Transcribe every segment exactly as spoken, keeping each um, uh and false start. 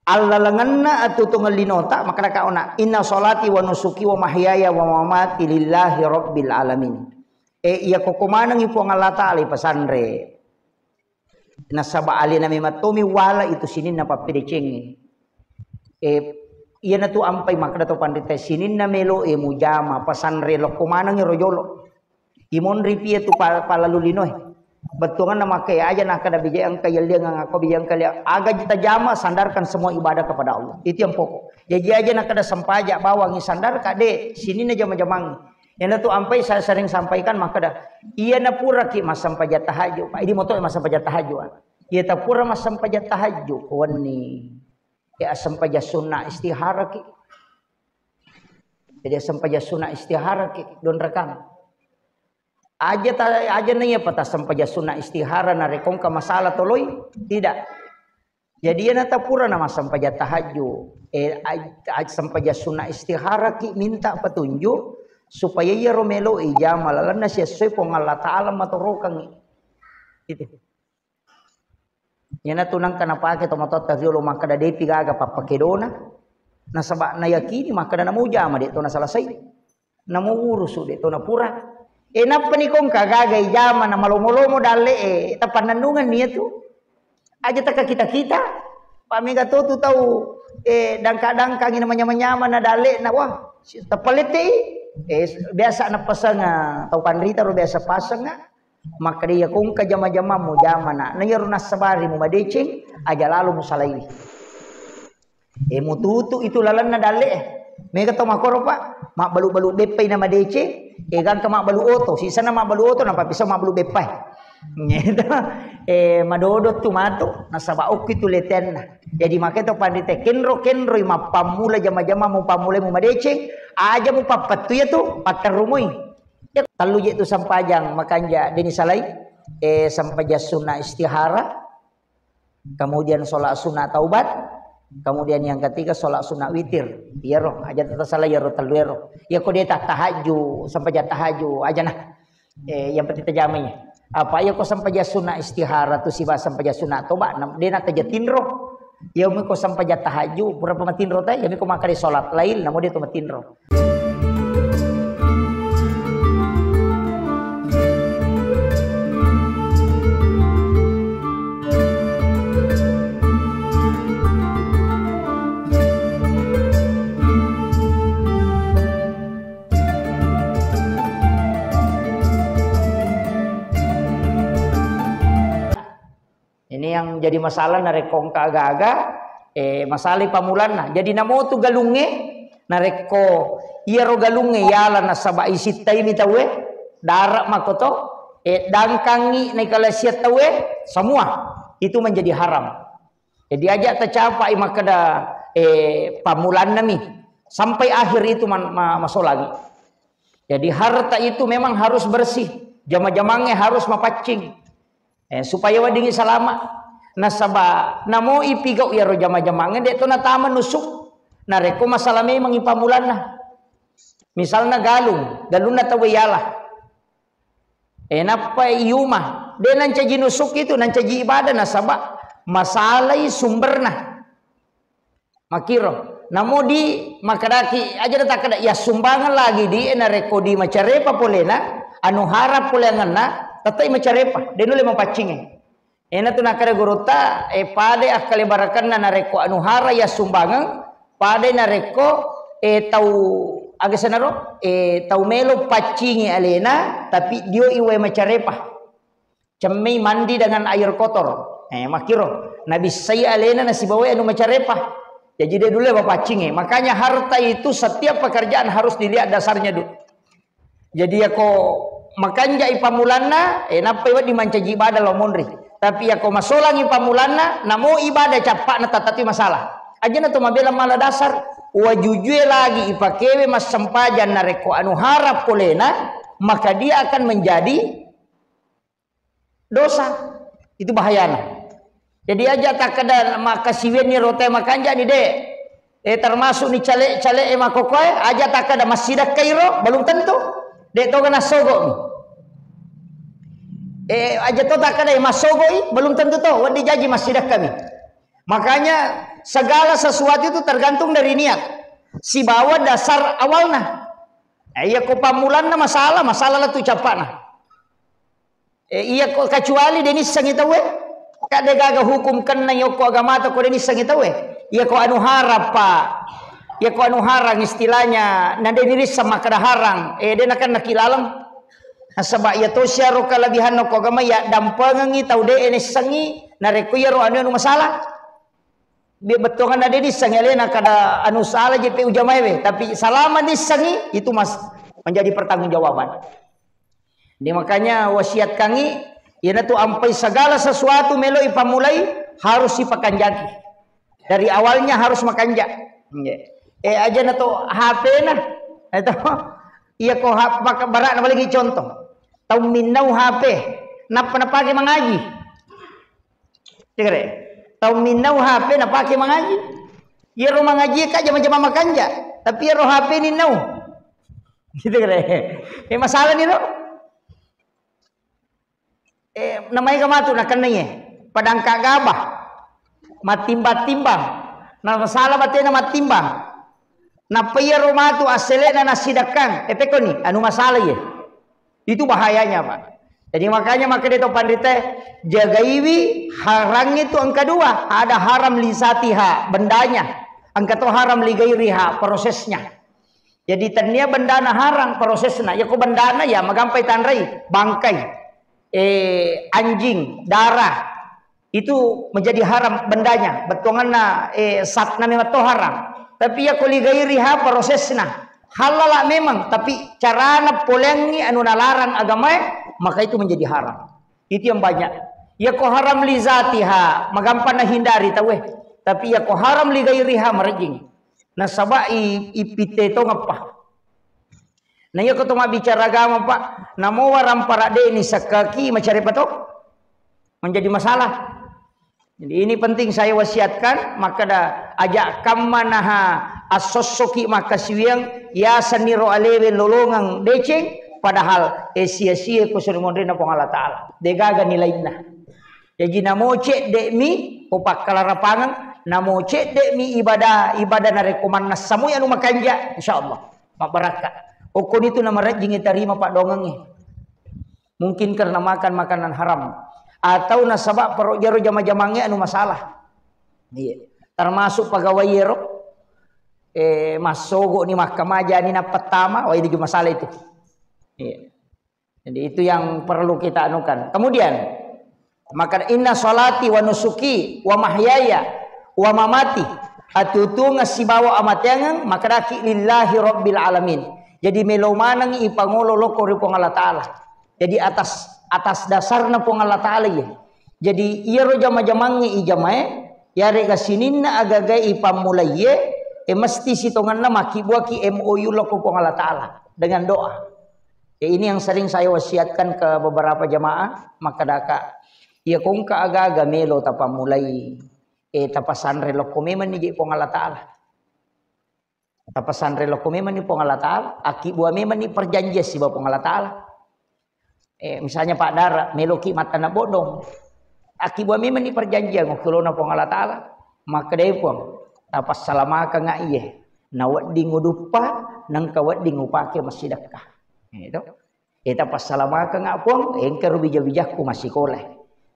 Allalengenna atutungeng linota, makkeda kaona, "Inna sholati wa nusuki wa mahyaya wa mamati lillahi rabbil alamin." Eh, iya koko manengi Puang Allah Ta'ala ipasanre. Nasaba alena memang tomi wala itu sininna pappedecengnge. Eh, iyanatu ampai makkeda to panrita sininna melo e mujama, pasanre lokko manengi rojolo. Imonri piye tu pa-, palalu linoe. Bettuanganna makke aja nakkeda bija engka yelliang ngako bija engka lia-, aga tajama, sandarkan semua ibadah kepada Allah. Itu yang pokok. Jaji aja nakkeda sempaja bawangi sandarka de, sininna jama-jamang. Iyanatu ampai saya sering sampaikan makkeda, iyana puraki massempaja tahajud, Pak, idi moto massempaja tahajud. Iya tapura massempaja tahajud wenni. Ya assempaja sunna istihara ki. Jadi assempaja sunna istihara ki, don rekang. Aja ta-, aja na iya pata sempaja sunna istihara narekko engka masalah toloi? Tidak. Jadi iyana tapura na massempaja tahajud, eh, aj-, aj-, sempaja sunna istihara ki minta petunjuk supaya iyaro melo ijama lalenna siessoe Puang Allah Ta'ala matorokangngi. Itu. Iyanatu nengka napake tomatoatta riolo makkeda depi gaga pappakedona. Nasaba nayakini makkeda namo ujama de to nasalasai. Namo urusu de to napura. E nappani kongka gaga ijama na malomo-lomo dalle e tapannennungan niatu. Aja taka kita-kita. Pak mega to tu tau e dangka-dangkangi na manyama-nyama na dalle na wah si-, tapalette i. E biasa napasang ah, tau panrita ro biasa pasang ah. Makkeda iya kongka jama-jamammu jamana. Na iyaro nassabari mu madeceng, aja lalo musalaiwi. E mututu itu lalenna dalle e. Mega to makoro, Pak, mabbalu-balu beppai na madeceng, e gangka mabbalu oto, sisana mabbalu oto, nappa bisa mabbalu beppai. Gitu. E madodo tu matu, nasaba okki tu letenna. Jadi makanya to pandite kenro-kenroi mappammula jama-jama mupammulai mu madeceng, aja mupappattu iya tu, patterrumoi. Ya, tellu je tu sempajang makanja deni salai, eh, sempajang sunat istihara, kemudian sholat sunat taubat, kemudian yang ketiga sholat sunat witir. Iyaro, aja tata salai iyaro tellu iyaro. Ya ko de ta tahajud, sempajang tahajud, aja nah. Eh, yang penting tajamai. Apa ya ko sempajang sunat istihara tu siba sempajang sunat taubat, nam-, de na taja tinro. Iya mi ko sempajang tahajud, pura pa matinro ta, iya mi ko makkeda sholat lail, namo de tu matinro. Ini yang jadi masalah narekko engka aga-aga, eh, masalai pammulanna. Jadi namotu galungnge, narekko iyaro galungnge yala nasaba isittaimi tauwe, dara makkoto, eh, dangkangngi naikalasiang tauwe, semua itu menjadi haram. Jadi aja tacapai makkeda, eh, pammulannami sampai akhir itu man-, ma-, masolangi. Jadi harta itu memang harus bersih, jama-jamangnge harus mapaccing. Eh, supaya weddingngi salama. Nasaba namo ipigau iyaro jama-jamangnge, de to natama nusuk. Narekko masalah memangngi pammulanna. Misalna galung, galunna tauwe yala. Eh, nappa iyuma, de nancaji nusuk itu, nancaji ibadah nasaba masalai sumberna. Makkiro. Namo di makkedaki, aja na takkeda, iya sumbangeng lagi di, e, narekko di macarepa polena, anu hara poleangenna, tettai macarepa, de nulle mapaccingnge. Ena tu nakkeda gurutta, e, padai akkalebarakenna narekko anu hara iya sumbangeng, padai narekko, e, tau, aga senaro, e, tau melo paccingi alena, tapi dio iwae macarepa. Cemmei mandi dengan air kotor. Eh, makkiro. Nabissai alena nasibawai anu macarepa. Jadi de nulle mapaccingnge. Makanya harta itu setiap pekerjaan harus dilihat dasarnya dulu. Jadi yako makanjai pammulanna, eh, nappai wedding mancaji ibadah lao monri. Tapi yako masolangi pammulanna, namo ibadah cappa'na tattatu masalah. Ajana to mabela mala dasar, wajujue lagi ipakewe massempajang narekko anu hara polena, maka dia akan menjadi dosa. Itu bahayana. Jadi aja takkeda makkasiwianni rotae makanjani de. Eh, termasuk ni cale-cale e makkokkoe, aja takkeda massidakkai ro, belum tentu. De toga nassogomi. Eh, aja to takkeda massogoi, belum tentu to, wedding jaji massidakkami. Makanya segala sesuatu itu tergantung dari niat. Sibawa dasar awalna. Eh, iya ko pammulanna masalah, masalah la tu cappana. Eh, iya ko kecuali de nissengi tauwe. Ka de gaga hukum kenna yokko agamata ko de nissengi tauwe. Iya ko anu harap, Pak. Iya ko anu harang istilahnya, na de nirisseng makkeda harang. Eh, de nakenna ki laleng. Nasaba iya to siaro kelebihanna ko agama ya dampengengi tau de nissengi narekko iyaro anu anu masalah. Be-, bettuanganna de nissengi alena kada anu salah je pe ujamaewe, tapi salama nissengi itu mas menjadi pertanggungjawaban. Jadi makanya wasiatkangi, iyanatu ampai segala sesuatu meloi pammulai harus sipakanjaki. Dari awalnya harus makanja. Nggih. Eh, aja na to H P na. Itu. Iya ko ha-, maka barak na paling contoh. Tau minnau H P, nappa napake mangaji. Cekere. Tau minnau H P napake mangaji. Iyaro mangaji ka jama-jama makanja, tapi iyaro H P ninnau. Gitu kere. Eh, masalah ni lo. Eh, namai ka matu nakennai, eh. Padangka gabah. Mattimbang-timbang. Na masalah batena mattimbang. Nappa iyaro matu assele'na nassidakkang. Eh, pekkoni, anu masalah iye. Itu bahayanya, Pak. Jadi makanya makkeda to panrita, jagaiwi harang itu engka dua. Ada haram li zatiha, bendanya. Engka to haram li gairiha, prosesnya. Jadi tennia bendana harang, prosesna. Ya ko bendana ya magampai tanrai, bangkai, eh, anjing, darah. Itu menjadi haram bendanya. Bettuanganna, eh, satna memang to haram. Tapi ya ko li gairiha prosesna. Halala memang, tapi carana poleangngi anu nalarang agamae, maka itu menjadi haram. Itu yang banyak. Ya ko haram li zatiha, magampang nahindari tauwe. Tapi ya ko haram li gairiha marejjing. Nasaba i, ipite to ngeppa. Na iya ko to mabbicara agama, Pak, namo warampara de ni sakkaki macare pato menjadi masalah. Jadi ini penting saya wasiatkan, makkeda aja kamma naha assossoki makkasiwiang, yasenni ro alewe lolongeng deceng, padahal eh sia-sia ko suri monrena Puang Allah Ta'ala. Degaga nilainna. Jaji namo cedde'mi upakkalarapangeng, namo cedde'mi ibadah, ibadah narekko mannassamoi anu makanja, insyaallah mabbarakka. Okkonitu namarejjingi tarima paddoangengnge. Mungkin karena makan makanan haram atau nasaba perut jaro jama-jamangnge anu masalah. Iya. Termasuk pegawai ero, eh, massogo ni makkamaja ni nappa tama, wah, itu juga masalah itu. Iya. Jadi itu yang perlu kita anukan. Kemudian, maka inna salati wa nusuki wa mahyaya wa mamati, atutunga sibawa amateangeng, makkedaki lillahi rabbil alamin. Jadi melo maneng ipangolo loko ri Puang Allah Ta'ala. Jadi atas, atas dasarna Puang Allah Ta'ala ya. Jadi iyaro jama-jamangnge ijamae, yarega sininna agagae ipammulaiye, e mesti sitongenna makkibbuaki M O U loko Puang Allah Ta'ala dengan doa. Ya, ini yang sering saya wasiatkan ke beberapa jamaah, makkedaka, iya kongka aga-aga melo tapammulai, eh, tapasanre lokko memenni je Puang Allah Ta'ala. Tapasanre lokko memenni Puang Allah Ta'ala, akkibbua memenni perjanjian siba Puang Allah Ta'ala. Eh, misalnya Pak Dara, meloki mattana bodong. Akkibbua memenni perjanjian okkolona Puang Allah Ta'ala. Makkedai Puang, tapassalamakengnga iye. Nawedding uduppa, nengka wedding upake massidekka. Itu. Eta passalamakeng a Puang, engka ro bija-bijakku massikola.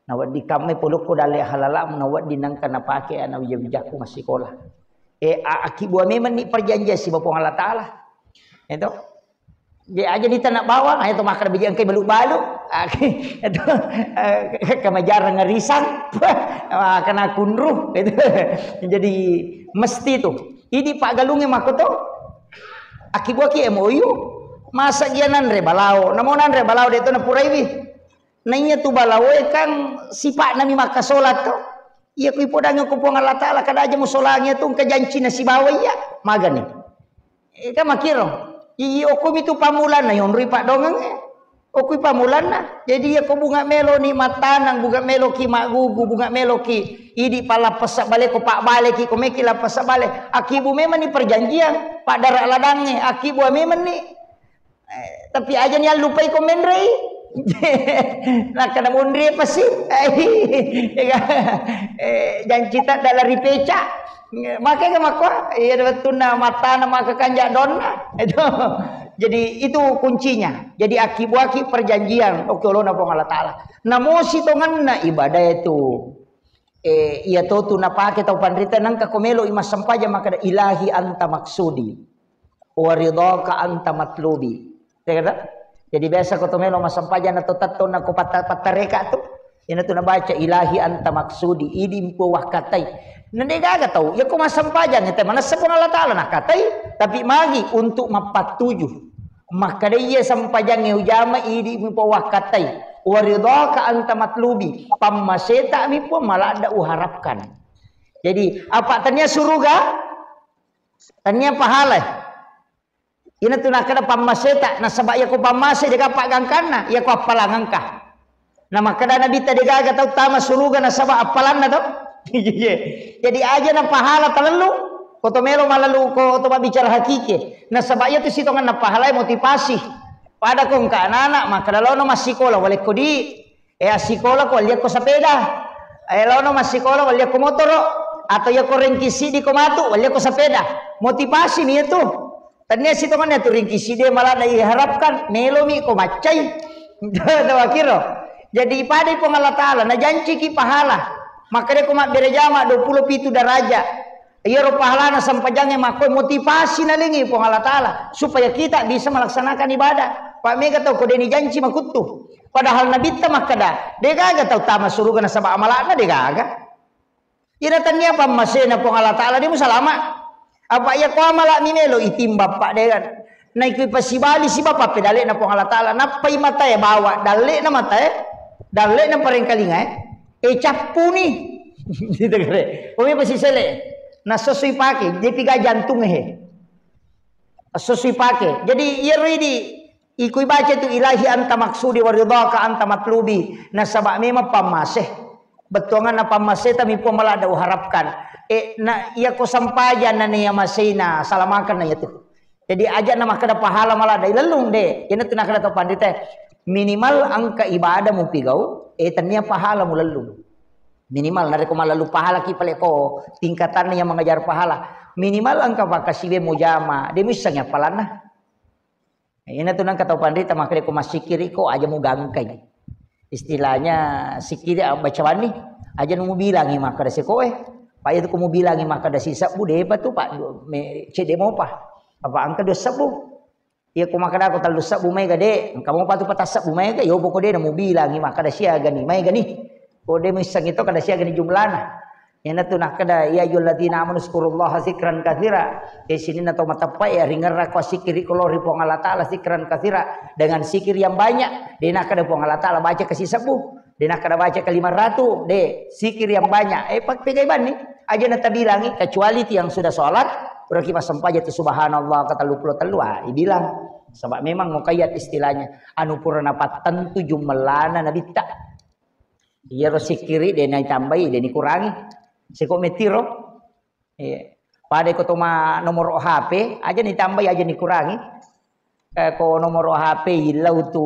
Nawedding kamme polokko dalle halalamu, nawedding nengka napake ana bija-bijakku massikola. E, a-, akkibbua memenni perjanjian siba Puang Allah Ta'ala. Eto. Je aja di tanah bawang, ayo to makan bija engkai balu-balu. Eto, eh, kemajarang ngerisang, kena kunru. Eto. Jadi mesti tu. Idi paggalungnge makkoto. Akkibuaki M O U, masa gia nanre balao, namo nanre balao de to napuraiwi. Naiya tu balaoe kan sipa'na mi makkasolat to. Iya ku ipodangi ko Puang Allah Ta'ala kada aja musolangi tu engka janci na sibawa iya. Magani. Eh, kan makiro. Iya okko mi tu pamulanna yonroi paddongengnge. Okui pamulanna. Jadi iya ko bunga meloni mattaneng, bunga meloki maggugu, bunga meloki idi palappessa bale ko pabbaleki, ko meki lappessa bale. Akibu memang ni perjanjian, paddara ladangnge, akibu memang ni. Eh, tapi aja ni allupai ko menrei. Nakkeda munri pasi. Eh, jancita dalam ripeca. Makanya makko, iya, wettunna matana maka kanja donna. Itu. Jadi itu kuncinya. Jadi akibuaki perjanjian. Oke, olona Puang Allah Ta'ala. Namosi tonganna ibadah itu. Eh, iya to tu napake tau panrita nangka ko melo i massempajang makkeda, "Ilahi anta maksudi, wa ridhaka anta matlubi." Ya kata? Jadi biasa ko to melo massempajang na to tatto na ko patta-, pattareka tu. Ina tu nabaca, "Ilahi anta maksudi, idi mpo wakkatai." Na de gaga tau, ya ko massempajang ite manessa Puang Allah Ta'ala nakatai, tapi magi untuk mappattuju. Makkeda iya sempajangnge ujama idi mi pawakkatai. Waridhaka anta matlubi. Pammaseta mi Puang maladda uharapkan. Jadi, apa tania suruga? Tania pahala. Ina tu nakkeda pammaseta, nasaba iya ko pammase jaga paggangkanna, iya ko appalangengka. Na makkeda Nabitta, "De gaga tau tama suruga nasaba appalanna to." Iya. Jadi aja na pahala talellu, ko to melo malellu, ko to mabbicara hakiki. Nasaba iya tu sitonganna pahala motivasi. Pada ko engka anak-anak, makkeda lono massikola, walekko di, eh, assikola ko, walliakko sepeda. Eh, lono massikola, walliakko motoro. Atau iya ko rengki sidi ko matu, walliakko sepeda. Motivasi mi itu. Tania sitonganna tu ringki sidi maladda iharapkan, melomi ko maccai. Tawakiro. Jadi ipadai Puang Allah Ta'ala, najanciki pahala. Makkeda ko mabbere jama dua puluh pitu daraja. Iyaro pahalana sempajangnge makko motivasi nalengi Puang Allah Ta'ala supaya kita bisa melaksanakan ibadah. Pak mega tau ko deni janci makuttu. Padahal Nabitta makkeda, de gaga tau tama suruga nasaba amalakna de gaga. Iyana tania pammasena Puang Allah Ta'ala, de musalama. Apa iya ko amala mi melo itimba, Pak, de kan. Naikui pasibali siba pappedalena Puang Allah Ta'ala. Nappai matae bawa, dallena matae, dallena parengkalinga, eh. Eh, cappuni. Gitu kare. Omi pasisele. Nassosoi pake, jepi ga jantung, eh. Assosoi pake. Jadi, iyaro idi, Iko ibaca tu, "Ilahi anta maksudi wa ridhaka anta matlubi." Nasaba memang pammase. Bettuanganna pammase tami Puang maladda uharapkan. Eh, na iya ko sampajang na nia masena salamakan na iya tu. Jadi aja na makkeda pahala maladda ilellung de. Iyana tu nakkeda tau panrita. Minimal engka ibadah mupigau, eh, tania pahala mulellung. Minimal narekko malellung pahala ki pale ko tingkatanna yang mengejar pahala. Minimal engka pakkasiwe mujama, de muissengi appalanna. Ina tu nengka tau panrita makkeda ko massikiri ko aja mugangkai. Istilahnya sikiri abbacawanni aja nu mubilangi makkeda sekoe. Pa iya tu ko mubilangi makkeda sisebbu depa tu pa me cedde mopa. Apa engka dua sebbu. Iya ko makkeda ko tellu sebbu mega de, engka mopa tu pata sebbu mega, yo poko de na mubilangi makkeda siaga ni mega ni. Ko de muissengi to kada siaga ni jumlana. Iyana tu nakkeda, "Ya ayyuhalladzina amanu dzkurullaha dzikran katsira." Eh, sininna tau mateppa ya, ringerra ko sikkiri ko lao ri Puang Allah Ta'ala dzikran katsira, dengan zikir yang banyak. De nakkeda Puang Allah Ta'ala baca ke sisebbu, de nakkeda baca ke lima ratus, de zikir yang banyak. Eh, pak pegai banni, aja na tabilangi, kecuali ti yang sudah sholat, berarti pas sempajang tu subhanallah ke tellu puluh tellu, ah, ibilang. Sebab memang muqayyad istilahnya, anu pura napattentu jumellana nabitta. Iyaro sikkiri de naitambai, de nikurangi. Seko metiro. Iya. Pada ko toma nomor H P, aja nitambai, aja nikurangi. Eh, ko nomor H P illau tu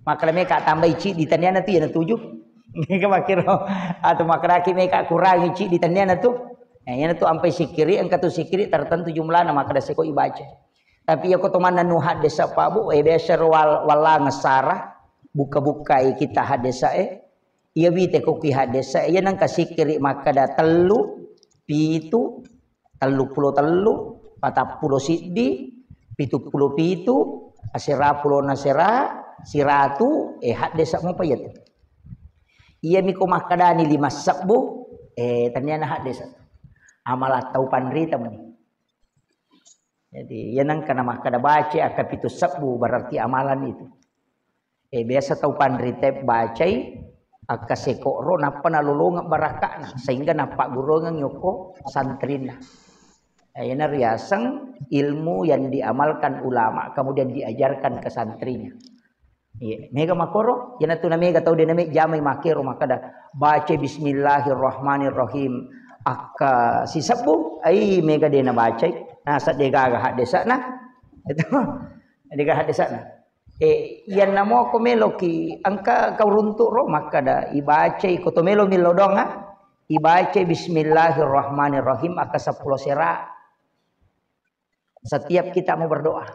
makkeda meka tambai ciddi taniana tu iyana tuju. Ke makkiro. Atau makkeda ki meka kurangi ciddi taniana tu. Eh, iyana tu ampai sikkiri, engka tu sikkiri tertentu jumlana makkeda seko ibaca. Tapi iya ko tomanna nu haddesa pabu, eh, biasa ro wal-, wallang sara, buka-bukai kita haddesa, eh. Iya wite ko ki haddesa, iya nengka sikkiri makkeda tellu, pitu, tellu pulo tellu, patappulo siddi, pitu pulo pitu, asera pulo nasera, siratu, eh, haddesa mopa iya tu. Iya mi ko makkedani lima sebbu, eh, taniana haddesa. Amala tau panrita meni. Jadi, iya nengka namakkeda baca akka pitu sebbu berarti amalan itu. Eh, biasa tau panrita bacai akka sekoro nappa nalolongeng barakka'na sehingga nappagguruangeng yokko santrinna. Eh, iyana riaseng ilmu yang diamalkan ulama kemudian diajarkan ke santrinya. Iya, mega makoro, iyana tu na mega tau de na me jamai makero makkeda, "Baca bismillahirrahmanirrahim." Akka sisebbu, ai mega de na bacai, nasa de gaga haddesana. Itu, de gaga haddesana. Eh, iyanna mo ko meloki engka kau runtu' ro, makkada ibacai ko to melo millau doang, ah? Ibacai bismillahirrahmanirrahim akka seppulo sera. Setiap kita mau berdoa.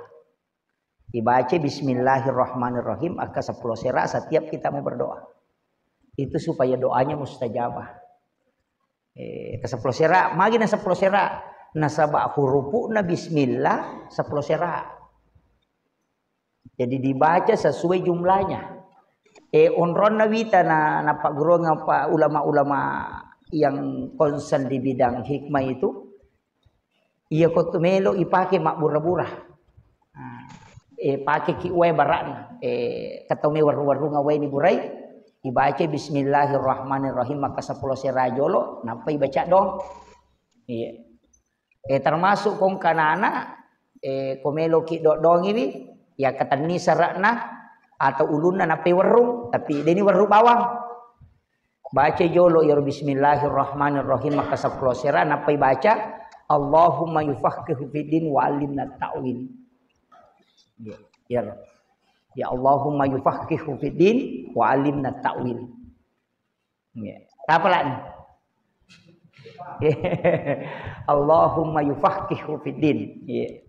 Ibacai bismillahirrahmanirrahim akka seppulo sera setiap kita mau berdoa. Itu supaya doanya mustajabah. Eh, ke seppulo sera, magi na seppulo sera. Nasaba hurupu'na bismillah seppulo sera. Jadi dibaca sesuai jumlahnya. Eh, onronna wita na, napagguruang apa ulama-ulama yang concern di bidang hikmah itu, iya ko tu melo ipake mabbura-bura. Nah, eh, pake ki wae bara'na. Eh, ketau me warung-warung wae ni burai, ibaca bismillahirrahmanirrahim maka seppulo sera jolo, nappa ibaca dong. Iya. Eh, termasuk kong kanana, eh, ko meloki dodongiwi, ya ketenni serakna atau ulunna nappai werrung, tapi deni werru bawang. Baca jolo iyaro bismillahirrahmanirrahim, maka seppulo sera, nappai baca, Allahumma yufaqihu fiddin wa alimna ta'wil. Ya, ya, ya Allahumma yufaqihu fiddin wa alimna ta'wil. Nggih. Apa lagi? Allahumma yufaqihu fiddin. Nggih.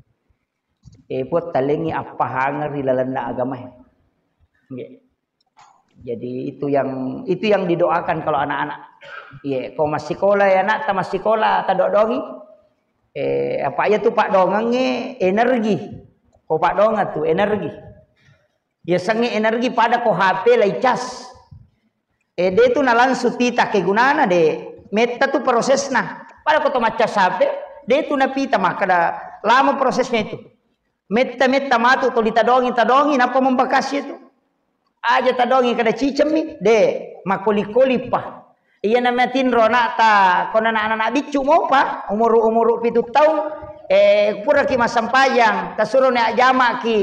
Eh, put talengi appahangeng ri lalenna agama. Nggih. Jadi itu yang, itu yang didoakan kalau anak-anak. Iya, ko massikola ya nak, ta massikola ta dodongi. Eh, apa ya tu pak dongengnge energi. Ko pak dongeng tu energi. Yasengnge energi pada ko H P lai cas. Eh, de tu nalangsung tita kegunana de. Metta tu prosesna. Pada ko to maccas H P, de tu napita makkada lama prosesnya itu. Metta-metta matu toli tadongi, tadongi, nappa membakasi itu. Aja tadongi kada cicemmi, de, makoli-koli pa. Iya namanya tinro anakta, kona anak-anak biccu mopa, umuru-umuru pitu taung, eh, puraki massempajang, tasuroni ajjamaki,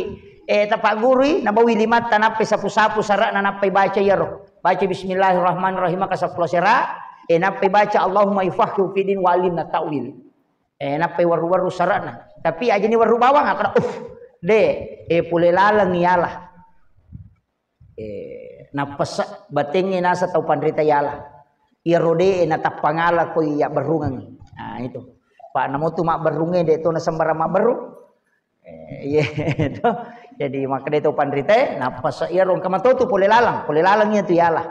eh, tapaggurui, nabawi limatta, nappai sapu-sapu, sara'na nappai baca iyaro. Baca bismillahirrahmanirrahim, maka seppulo sera, eh, nappai baca Allahumma yufaqihu fiddin wa alimna ta'wil. Eh, nappai warru-warru sara'na. Tapi ajani warru bawang, apa, uff, de, eh, pole laleng iyalah. Eh, nappasa batengnge nasa tau panrita yala. Iyaro de natappangala ko iya berrungengngi. Nah, itu. Pak namo tu mabberrungnge de to nasembarang mabberrung. Eh, iya, itu. Jadi makkeda tau panrita, nappasa iyaro engka mato tu pole laleng, pole laleng iya tu yala.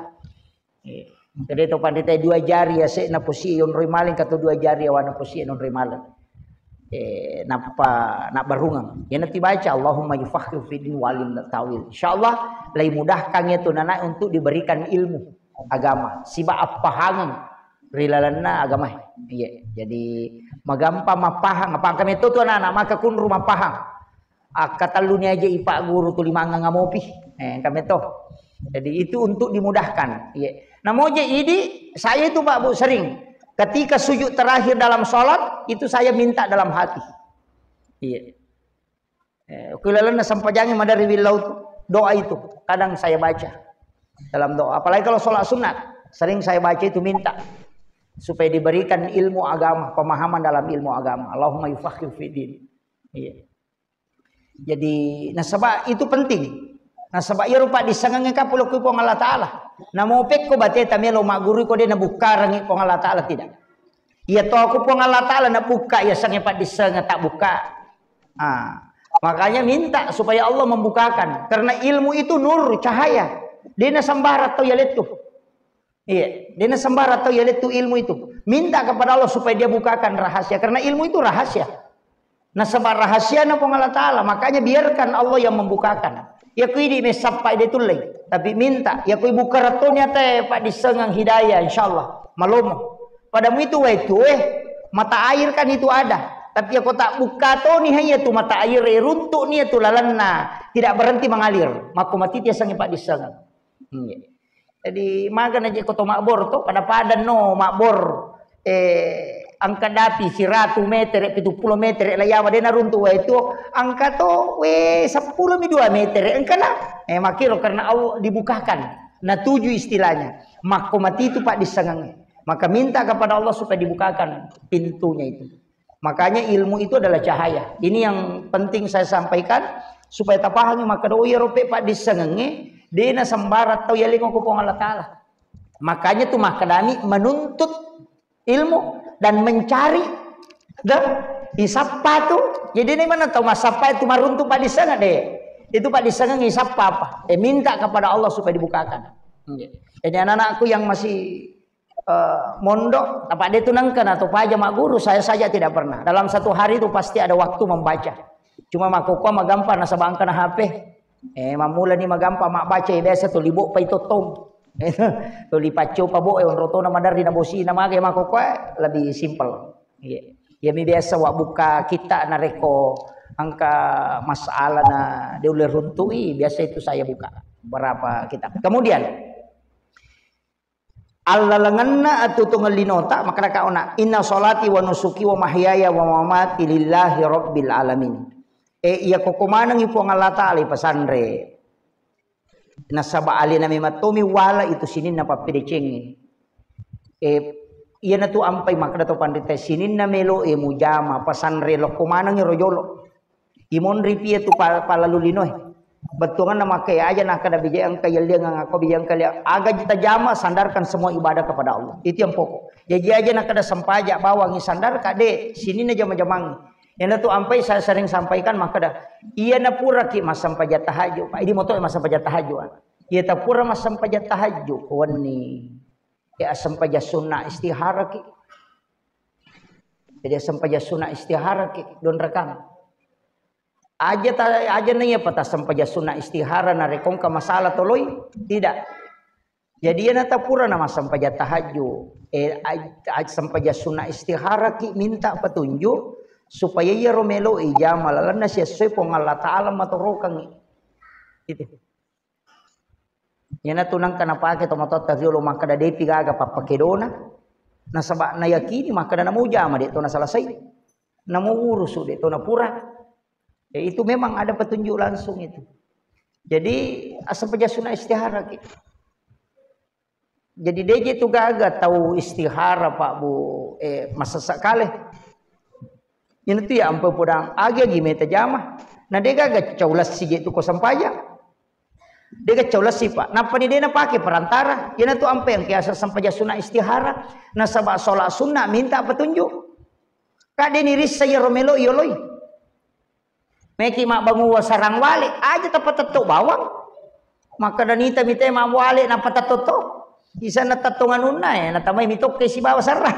Eh, jadi tau panrita dua jari ya se naposi onroi maleng, kata dua jari awana posi onroi maleng. Eh, nappa nabbarungeng. Iyana tibaca, Allahumma yufaqihu fid din wa alimna ta'wil. Insyaallah, lai mudahkan itu nana untuk diberikan ilmu agama. Siba appahangeng ri lalenna agama. Iya, jadi magampang mappahang. Apa engka metto tu anak-anak, maka kunru mappahang. Akkatelluni aja ipagguru tuli mangang amopi. Eh, engka metto. Jadi itu untuk dimudahkan. Iya. Namoje idi, saya itu Pak Bu sering. Ketika sujud terakhir dalam sholat, itu saya minta dalam hati. Iya. Eh, ku lalenna sempajangi madari willau tu, doa itu kadang saya baca dalam doa. Apalagi kalau sholat sunat, sering saya baca itu minta supaya diberikan ilmu agama, pemahaman dalam ilmu agama. Allahumma yufaqihu fid din. Iya. Jadi nasaba itu penting. Nasaba iya rupa dissengengnge kapulokku Puang Allah Ta'ala. Namo pekko bateta melo magguru ko de nabukkarangi Puang Allah Ta'ala, tidak. Iya to aku Puang Allah Ta'ala nabukka iya sengnge paddissengeng tak bukka. Ah, makanya minta supaya Allah membukakan. Karena ilmu itu nur, cahaya. De nasembarang tau yalettu. Iya, de nasembarang tau yalettu ilmu itu. Minta kepada Allah supaya dia bukakan rahasia. Karena ilmu itu rahasia. Nasaba rahasiana Puang Allah Ta'ala, makanya biarkan Allah yang membukakan. Ya ku idi messappa de tullei, tapi minta. Ya ku ibuka rattoni ate paddissengeng hidayah, insyaallah. Malomo. Pada mu itu wae tu, eh, mata air kan itu ada. Tapi ya ko tak buka toni hai ya tu mata air, eh, runtuk ni ya tu lalenna. Tidak berhenti mengalir. Makko mati tiasangi paddissengeng. Hmm, iya. Jadi, magana je ko to mabbor to, pada-pada no mabbor, eh, angka dapi siratu metere, pitu pulo metere, la yawa de naruntu wae tuo, angka to, we, seppulo mi dua metere, engka na. Eh, makkiro karena Allah dibukakan. Natuju istilahnya. Makko mati itu paddissengengnge. Maka minta kepada Allah supaya dibukakan pintunya itu. Makanya ilmu itu adalah cahaya. Ini yang penting saya sampaikan. Supaya tapahangi makkeda, oh, iyaro pe paddissengengnge, de' nasembarang tau yaleng ko Puang Allah Ta'ala. Makanya tu makkedami menuntut ilmu dan mencari, dah, isappa tu. Jadi ini mana tau massappa itu maruntu paddissengeng de'. Itu paddissengeng isappa apa? Eh, minta kepada Allah supaya dibukakan. Jadi anak-anakku yang masih eh, mondok, apa de' tu nengka na to paja magguru, saya saja tidak pernah. Dalam satu hari itu pasti ada waktu membaca. Cuma makkokkoe magampang nasaba engka na H P. Eh, mammula ni magampang mabbaca, eh, biasa tuli boppa itottong. Tuli paccopa bo, eh, onrotona maderri na bosi na mage makkokkoe lebih simple. Iya. Iya mi biasa wa buka kita narekko engka masalah na de' ulle runtui, biasa itu saya buka berapa kitab. Kemudian allalengenna atuo-tuongeng linota, makkeda ka ona, "Inna sholati wa nusuki wa mahyaya wa mamati lillahi rabbil alamin." E, iya koko manengngi Puang Allah Ta'ala ipasanre. Nasaba alena memang tomi wala itu sininna pappedecengnge. E, iyanatu ampai makkeda to panrita sininna melo e mujama, pasanre lokko manengngi ro jolo. Imonri pie tu pa-, palalu linoe. Bettuanganna makke aja nakkeda bija engka yelliang, ngako bija engka liang. Aga tajama, sandarkan semua ibadah kepada Allah. Itu yang pokok. Jaji aja nakkeda sempaja bawang isandarka de', sininna jama-jamang. Iyanatu ampai saya sering sampaikan makkeda, iya napuraki massempaja tahajud, Pak. Idi moto massempaja tahajud. Iya tapura massempaja tahajud, wenni. Ya, assempaja sunna istihara ki. Jadi assempaja sunna istihara ki, donrekang. Aja ta-, aja na iya pata assempaja sunna istihara narekko engka masalah toloi? Tidak. Jadi iyana tapura na massempaja tahajud, eh, aj-, aj-, sempaja sunna istihara ki minta petunjuk supaya iyaro melo ijama lalenna siessoe Puang Allah Ta'ala matorokangngi. Gitu. Iyanatu nengka napake tomatoatta riolo makkeda de'pi gaga pappakedona. Nasaba nayakini makkeda namo ujama de' to nasalasai. Namo urusu de' to napura. Ya, itu memang ada petunjuk langsung itu. Jadi asal peja sunna istihara ki. Jadi deje tu gaga tau istihara Pak Bu, eh, masessa kale. Iyana tu ya ampe podang agi-agi meta jama. Na de gaga cau lassi je tu ko sempajang. De gaga cau lassi Pak. Nappa ni de napake perantara. Iyana tu ampe yang kiasa sempajang sunna istihara. Nasaba sholat sunna minta petunjuk. Kade ni rissa ya romelo yoloi. Meki mabbanguwa sarang wale, aja tapatetto bawang. Makkeda nita mite mawale napatetto to. Isanna tettong anunna, eh, natamai mitokke sibawa sarra.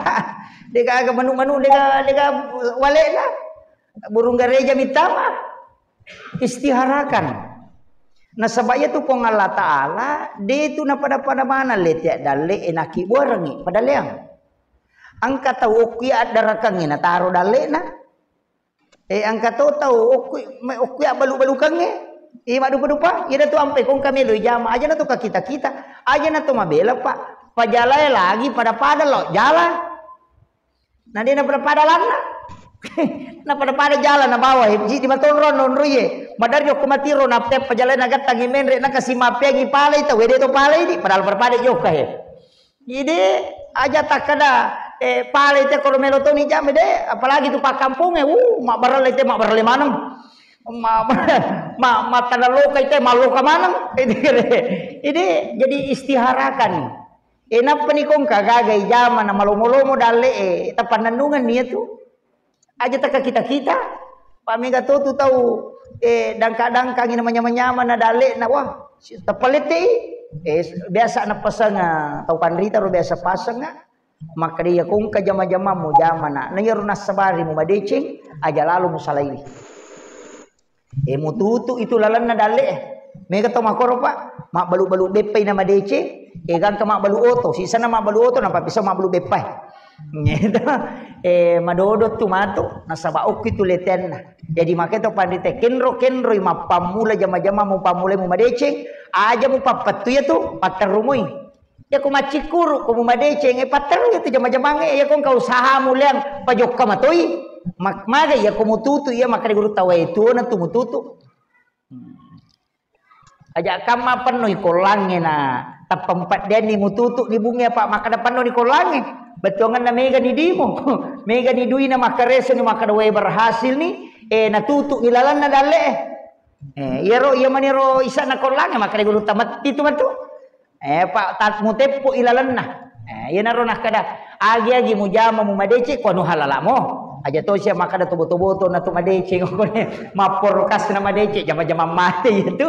Dega aga manu-manu, dega, dega walena. Burung gareja mitama. Istiharakan. Nasaba iya tu Puang Allah Ta'ala, de tu napada-pada mana lete dalle enaki buarengi padaleang. Engka tau okki addarakangi nataro dallena. Eh, engka to tau okki, me-, okki abbalu-balukangnge. Eh, maddupa-dupa, iyana tu ampe kongka melo ijama, aja na to kakita-kita, aja na to mabela, Pak. Pajalae lagi pada-pada lo jala. Na de na pada-pada lanna. Na pada-pada jala na bawa, eh, ji di matonro nonroye. Madari jokko matiro na te pajalae na gattangi menre na kasi mapeangi palai tau, wede to palai di, padahal pada-pada jokka, eh. Jadi aja takkeda, eh, pale te koro melo toni jame de, apalagi tu pakkampongnge, uh, mabbarale te, mabbarale maneng. Ma-, ma-, ma-, mattana lokai te, malloka maneng. Jadi, jadi istiharakan. Eh, nappa ni kongka gaga ijama na malomo-lomo dalle, eh, tapannennungan ni tu. Aja taka kita-kita. Pak mega to tu tau, eh, dangka-dangkangi na manyama-nyama na dalle na, wah, si-, tapalette i. Eh, biasa na pasang, ah, tau panrita ro biasa pasang, ah. Makkeda iya kongka jama-jama mo jama na. Na iyaro nassabari mo madeceng, aja lalo mo salaiwi. Eh, mututu itu lalenna dalle, eh. Mega to makoro, Pak. Mabbalu-balu beppai na madeceng, eh, gangka mabbalu oto, sisana mabbalu oto, nappa bisa mabbalu beppai. Gitu. Eh, madodo tu matu, nasaba okki tu letenna. Jadi makanya to pandite kenro-kenroi mappammula jama-jama mupammulai mu madeceng, aja mupappettu iya tu, patterrumoi. Iya ko maccikkuru, ko mumadeceng, eh, patterru iya tu jama-jamangnge, iya ko engka usahamu leang pajokka matoi. Mak-, maga iya ko mututu, iya makkeda guru tawwa e tuona tu mututu. Hmm. Aja kamma pennoi kollangnge na tappa mpaddeanni mututu ni bunge apa makkeda pennoni kollangnge. Bettuanganna mega ni dimo. Mega ni duina makkareseni makkeda wae berhasil ni, eh, natutu ni lalanna dalle. Eh, iyaro, iya maniro isa nakollange makkeda gurutta metti tu matu. Eh, pa tat muteppo ilalenna. Eh, iyanaro nakkeda, agi-agi mujama mumadeceng ko anu halalamo. Aja to sia makkeda tobo-tobo to na tu madeceng ko ne. Mapporokasna madeceng jama-jama mate itu.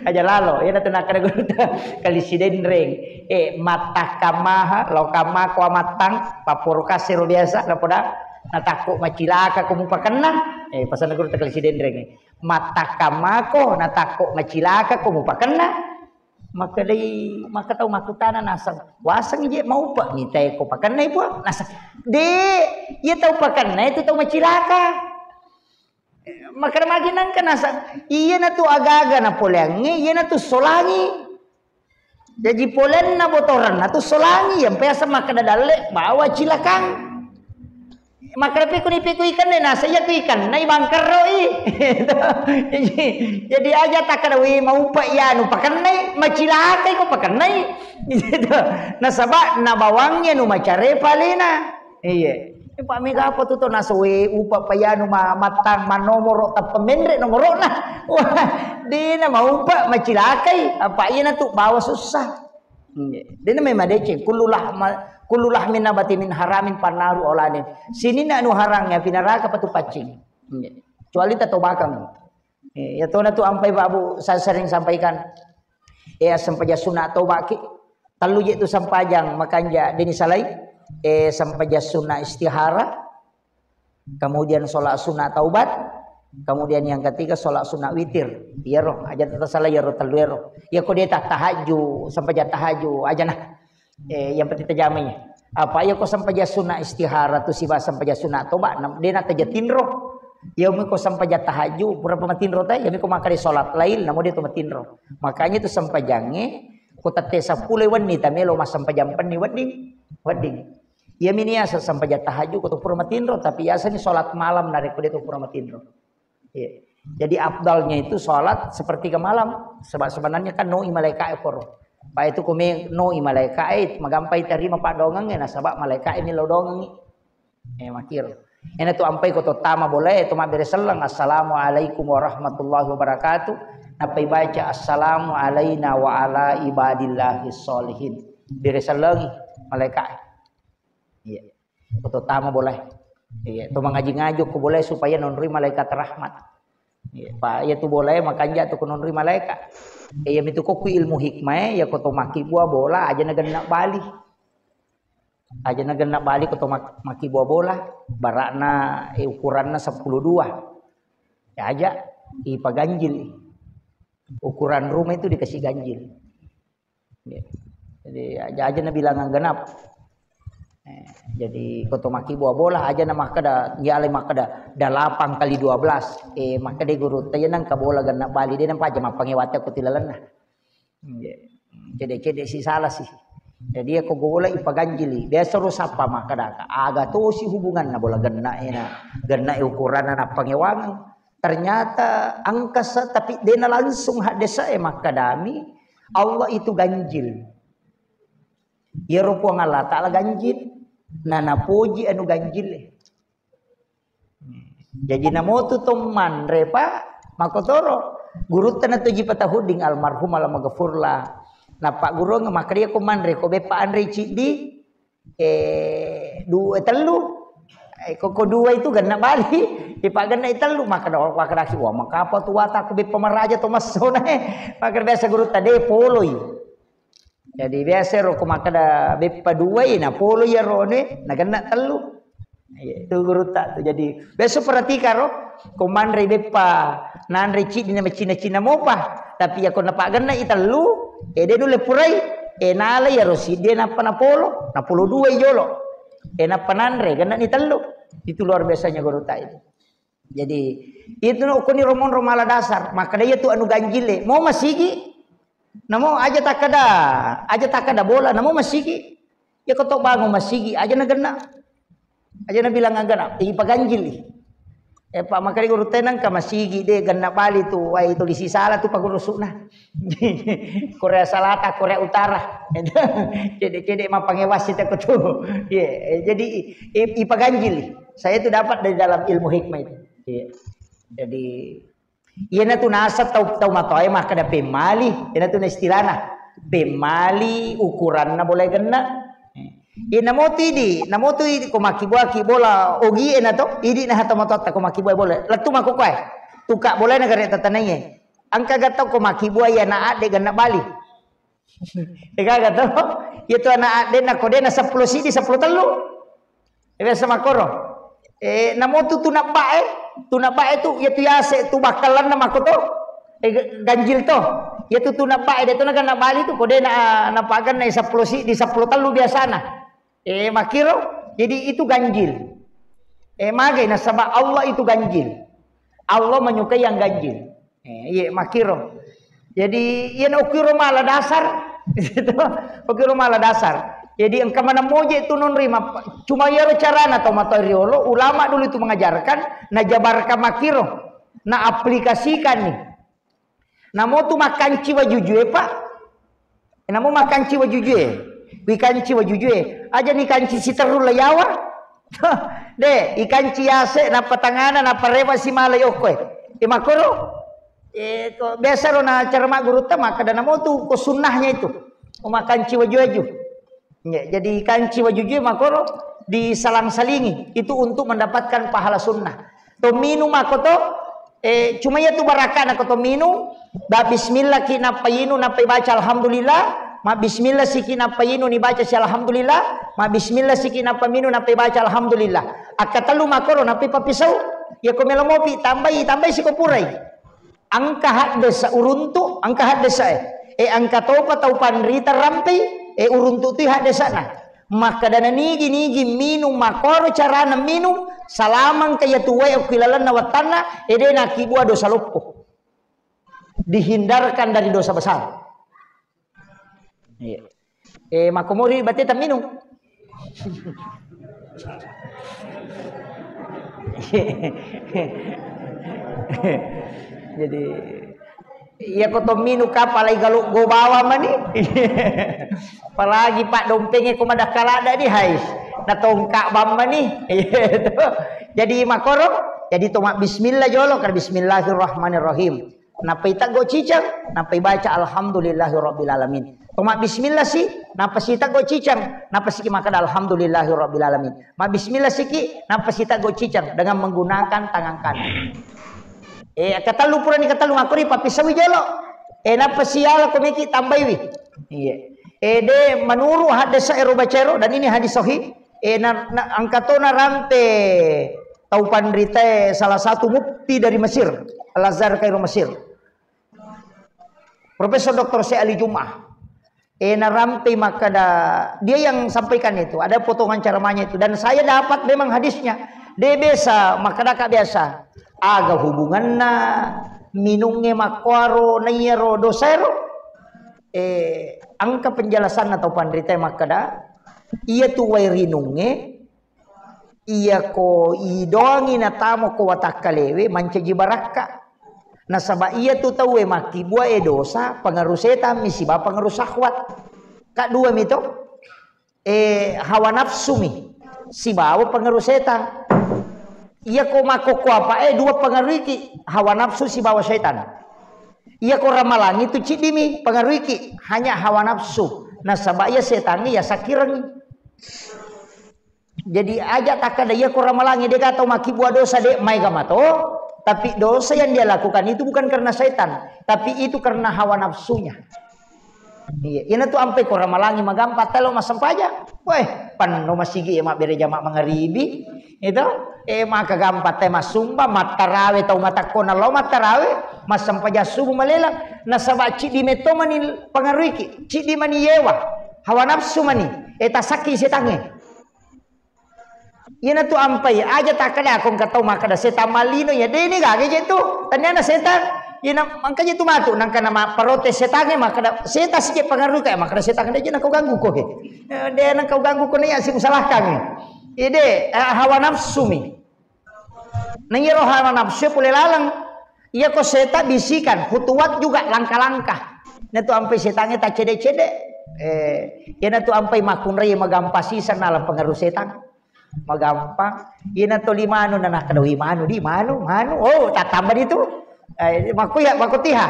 Aja lalo. Iyanatu nakkeda gurutta kalisi denreng. Eh, mattakkamaha, lao kamako amattang, papporokasero biasa, napoda natakko macilaka ko mupakenna. Eh, pasanna gurutta kalisi denreng. Mattakkang mako, natakko macilaka ko mupakenna. Makkedai, maka tau makkutana naseng, waseng je maupa mitae ko pakennai Puang? Naseng, de, iya tau pakennai tu tau macilaka. Makkeda magi nangka naseng, iyanatu agaga napoleangngi, iyanatu solangi. Jaji polenna botorenna tu solangi, yang biasa makkeda dalle bawa cilakang. Makkeda pekuni peku ikan deh, nasa iya ku ikan, nai bangkerroi. Jadi, jadi aja takkeda, "Wih, maupa iya nu pakennai, macilakai ko pakennai." Gitu. Nasaba nabawangnya nu macare palena. Iya. Pak mega apa tu to naso, "Wih, upa payanu ma-, matang manomoro tappa menre nomorona." Wah, dena maupa macilakai, apa iya natu bawa susah. Nggih. Dena memang deceng. Kullu lahma-, kullu lahmin nabati min haramin fannaru aulanin. Sininna anu harang ya pinaraka patu paccing. Nggih. Kecuali tatobakang. Eh, ya tona tu ampai Pak Bu, saya sering sampaikan. Eh, sempajang sunat tobaki. Tellu je tu sempajang makanja deni salai. Eh, sempajang sunat istihara. Kemudian sholat sunat taubat, kemudian yang ketiga sholat sunat witir. Iyaro, aja tatasala iyaro tellu ero. Ya ko de tahajud, sempajang tahajud, aja nah. Eh, yang penting tajamai. Apa ya ko sempajang sunat istihara tu siba sempajang sunat toba, nam-, de na taja tinro. Ya mi ko sempajang tahajud, berapa matinro teh? Ya mi ko makkeda sholat lail, namo de tu matinro. Makanya tu sempajange, ko tette seppulo wenni tamelo mas sempajang penni wedding, wedding. Iya mini asa sempajang tahajud ko to pura matinro, tapi biasanya sholat malam narekko de to pura matinro. Iya. Jadi afdalnya itu sholat sepertiga malam. Sebab sebenarnya kan noi malaika e poro. Pak itu kumi noi malaika e magampai terima pak dongang e, nasaba malaika e milo dongang e. Eh, makiro. Ena tu ampai ko to tama boleh, to mabbere selleng, "Assalamualaikum warahmatullahi wabarakatuh." Nappai baca, "Assalamu alaina wa ala ibadillahi sholihin." Bere sellengi malaika e. Iya. Ko to tama boleh. Iya, to mangaji-ngaji ko boleh supaya nonroi malaikat rahmat. Iya, pa iya tu boleh makanja tu ko nonroi malaikat. Iya mitu ko ku ilmu hikmah e, ya ko to makkibua bola aja na genna bali. Aja na genna bali ko to mak-, makkibua bola, barakna, eh, ukuranna seppulo dua. Ya aja ipaganjil. Ukuran rumah itu dikasih ganjil. Jadi aja, aja na bilangan genap. Eh, jadi ko to makkibua bola aja na makkeda, ya ale makkeda delapan kali dua belas. Eh, makkeda gurutta, iya nangka bola genna bali de nampa aja mappangewate ko tilalenna. Nggih. Cede-cede si salah sih. Jadi ya ko bola ipaganjili. Biasa ro sappa makkeda, aga tosi hubunganna bola genna ena. Genna ukuranna nappangewangeng. Ternyata angkasa, tapi dena langsung haddesa e makkedami, Allah itu ganjil. Iyaro Puang Allah Ta'ala ganjil, na napoji anu ganjil e. Jadi namotu to manre pa makotoro. Gurutta na tuji patahudding almarhum alamaghfurlah. Nappa gurung makkeda ko manre ko beppa anre ciddi, eh, dua, tellu. Eh, ko, ko dua itu genna bali, ipagenna tellu, maka da-, maka daki, "Wah, makapa tu wata aku beppa maraja to massona, eh." Maka biasa gurutta de poloi. Jadi biasa ro ko makkeda beppa duai, na polo iyaro ne, na genna tellu. Iya, itu gurutta tu. Jadi biasa perhatikan ro, ko manre beppa nanre ciddi na macina-cina mopa. Tapi ya ko napagenna i tellu, e de nulle purai, e nala iyaro siddi nappa napolo, napolo dua i jolo. E nappa nanre, genna ni tellu. Itu luar biasanya gurutta itu. Jadi, itu no kuni romonro mala dasar. Makkeda iya tu anu ganjile. Mau masigi? Namo aja takkeda, aja takkeda bola, namo masigi. Ya ko to bangun masigi, aja na genna. Aja na bilang agana, ipaganjili. Eh, Pak, makkeda gurutta nangka masigi de genna bali tu, wai tu lisi sala tu pagurusuna. Korea Selatan, Korea Utara. Cede-cede mapangewasi tako tu. Iya, eh, jadi i-, ipaganjili. Saya itu dapat dari dalam ilmu hikmah itu. Iya. Jadi, Iyanatu naseng tau, tau matoae makkeda pemmali, iyanatu na istilahna. Pemmali ukuranna bola genna. Iya, namotu idi, namotu idi ko makkibuaki bola ogi e na to, idi na hata matoatta ko makkibuai bola. Lettu makkukuae. Tuka bola na gare tatanaiye. Engka ga tau ko makkibua iya na adde genna bali. Ega ga to? Iya tu ana adde na ko de na seppulo sidi, seppulo tellu. E, biasa makkoro. E, namotu tu nabbae, tu nabbae tu, iya tu yase tu bakkalanna makko to. E, ga-, ganjil to. Iya tu tu nabbae de to na genna bali tu, ko de na, na paganna seppulo sidi, seppulo tellu biasana. E, makkiro, jadi itu ganjil. E, magai nasaba Allah itu ganjil. Allah menyukai yang ganjil. E, iya, makkiro. Jadi, iya na ukiro mala dasar. Itu, ukiro mala dasar. Jadi, engka mana moje tu non rima. Cuma iyaro carana tau matoa riolo, ulama dulu itu mengajarkan, najabarkan makkiro, na aplikasikan nih. Namo tu makanci wajujue, Pak. Namo makanci wajujue. Wikanci wajujue. Aja ni kanci siterru la yawa. De, ikanci yase, nappa tangana, nappa rewa si mala yokkoe. E makkoro. E, ko, biasa ro na cara maggurutta makkeda namo tu ko sunnahnya itu. Ko makanci waju-waju. Ya, jadi kanci wajujue makoro disalang-salingi. Itu untuk mendapatkan pahala sunnah. To minum makko to, eh, cuma iya tu barakana ko to minum, ba bismillah ki nappa yinu nappa ibaca alhamdulillah, ma bismillah siki nappa yinu ni baca si alhamdulillah, ma bismillah siki nappa minum nappa ibaca alhamdulillah. Akka tellu makoro nappa ipapisau, ya ko melo mopi tambai, tambai siko purai. Engka haddesa uruntu, engka haddesa e. E engka topa tau panrita rampei, e uruntu tu haddesana. Makkadana nigi-nigi minum makoro carana minum, salamang kaya tuwae okki lalenna wattanna, e de nakibua dosa loppo. Dihindarkan dari dosa besar. Iya. Eh, makkomori batte tamminung. Jadi, iya ko to minung kapalai galo go bawa mani. Apalagi pak dompenge ko madakkalada di hai. Na tongka bamba ni. Iya to. Jadi makoro, jadi to bismillah jolo kan bismillahirrahmanirrahim. Nappa iteggo ciceng, nappa ibaca alhamdulillahi rabbil alamin. Toma bismillah si, nappa si teggo ciceng, nappa si makkeda alhamdulillahi rabbil alamin. Ma bismillah siki, nappa si teggo ciceng dengan menggunakan tangan kanan. Eh, ketellu purani ketellu makkori pappisawi jolo. Eh, nappa si yala ko meki tambaiwi. Iya. Eh, de menurut hadis ero bacero dan ini hadis sahih. Eh, na, na, angkatona rampe tau panritae salah satu mufti dari Mesir, Al-Azhar Kairo Mesir. Profesor Doktor Syekh Ali Jum'ah. Eh, narampei makkada, dia yang sampaikan itu, ada potongan ceramahnya itu. Dan saya dapat memang hadisnya. De biasa, makkada ka biasa. Aga hubunganna minungnge makkuaro naiyaro dosaero? Eh, angka penjelasanna tau panritae makkada, iya tu wae rinungnge, iyako idoangi natamo ko watakkalewe mancaji barakka. Nasaba iya tu tauwe makkibua e dosa, pengaruh setan mi sibawa pengaruh syahwat. Ka dua mi to? Eh, hawa nafsu mi sibawa pengaruh setan. Iyako makkokko apa e dua pengaruh iki, hawa nafsu sibawa setan. Iyako ramalangi tu ciddi mi pengaruh iki, hanya hawa nafsu. Nasaba iya setan iya sakkirengi. Jadi aja takkada iya ko ramalangi dega tau makkibua dosa de maega mato, tapi dosa yang dia lakukan itu bukan karena setan, tapi itu karena hawa nafsunya. Iya, ina tu ampe ko ramalangi magampa telo massempajang. Weh, penno masigi ya mabbere jama mangaribi. Itu, eh maka gampa te massumba, mattarawe tau matakkona lo mattarawe, massempajang subuh malela, nasaba ciddi metto mani pengaruiki, ciddi mani yewa, hawa nafsu mani, eh tasakki setangnge. Iyanatu ampai aja takkeda ko engka tau makkeda setang mallino, ya deni gaga je tu. Taniana setang, ina engka je tu matu nangka nama protes setangnge makkeda setang sije pengaruh kayak makkeda setang de je nangka ganggu ko ke. Eh, de nangka ganggu ko ya si usalahkan. Ide eh, hawa nafsu mi. Na iyaro hawa nafsu pole laleng. Iya ko seta bisikan, khutuwat juga langkah-langkah. Natu ampai setangnge taccede-cede. Eh, iyanatu ampai makkunrai magampa siseng nala pengaruh setang. Magampang. Ina toli manu na nakkedaui manu di manu, manu. Oh, tattamba di tu. Eh, makkuya, makkutiha.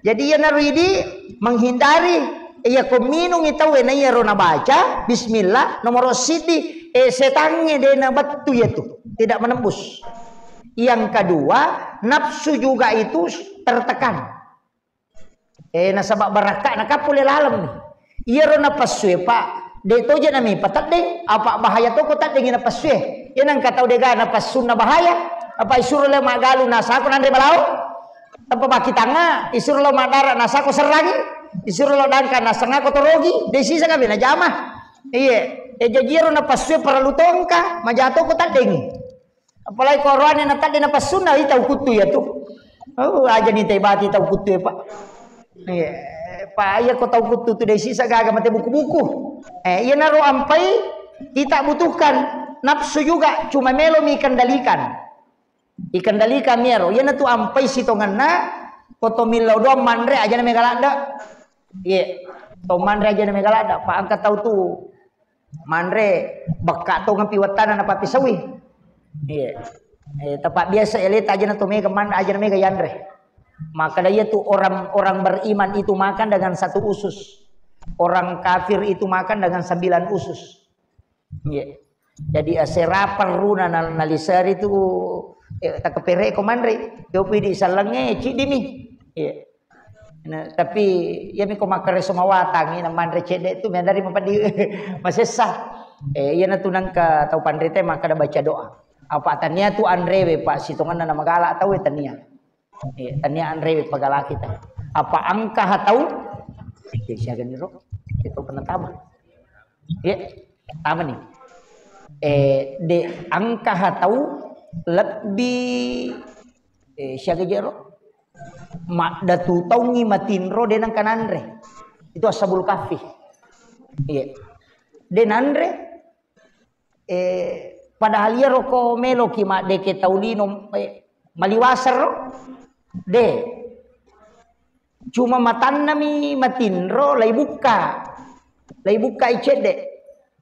Jadi iyanaro idi menghindari, iya ko minungi tauwe na iyaro nabaca bismillah nomoro siddi, eh, setangnge de nabettu iyatu, tidak menembus. Yang kedua, nafsu juga itu tertekan. Eh, nasaba barakka'na kappo le laleng ni. Iyaro napassue, Pak, de toje nami pateddeng, apa bahaya toko teddengi napassue. Iya nangka tau dega napassunna bahaya, apa isuro le maggalu nasako nanre balao? Apa baki tangnga, isuro lo maddara nasako serrangi, isuro lo dangka nasengako torogi, de sisa kabe najama. Iye, eh, jaji iyaro napassue parellu tongka, majatoko teddengi. Apalagi ko oroane na tadde napassunna, i tau kuttu iyatu. Oh, aja ni tebati tau kuttu e, Pak. Iya, Pak, iya ko tau kuttu tu de sisa gaga mate buku-buku. Eh, iyanaro ampai kita butuhkan nafsu juga, cuma melo mi kendalikan. Ikendalikan mi iyaro. Iyanatu ampai sitongenna, ko to millau doang manre aja na mega ladde. Iya, to manre aja na mega ladde. Pak, engka tau tu manre, bekka tongempi wettana napappisaui. Iya. Eh, tepat biasa eleta aja na to mega man-, aja na mega yanre. Maka iyatu orang, orang beriman itu makan dengan satu usus. Orang kafir itu makan dengan sembilan usus. Iya. Jadi asera perruna nal-, naliseri tu, eh, takepere ko manre. Jopi di salange cidimi. Iya. Nah, tapi iyami ko makkareso mawatangi na manre cedde tu mendari mapadi masessa. Eh, iyana tu nangka tau panrita makkada baca doa. Apa tania tu anrewe, Pak, sitongenna na magala tau e tania. Eh, tania anrewe pagalaki tau. Apa engka ha tau? Eh, siaga ni ro? Itu pernah tama. Iya, tama ni. Eh, de engka ha tau lebbi, eh, siaga jero? Maddatu taungi matinro de nangka nanre. Itu ashabul kahfi. Iya. De nanre, eh, padahal iyaro ko meloki maddeke tau lino, eh, maliwaseng ro. De. Cuma matannami matinro, lai bukka. Lai bukka i cedde.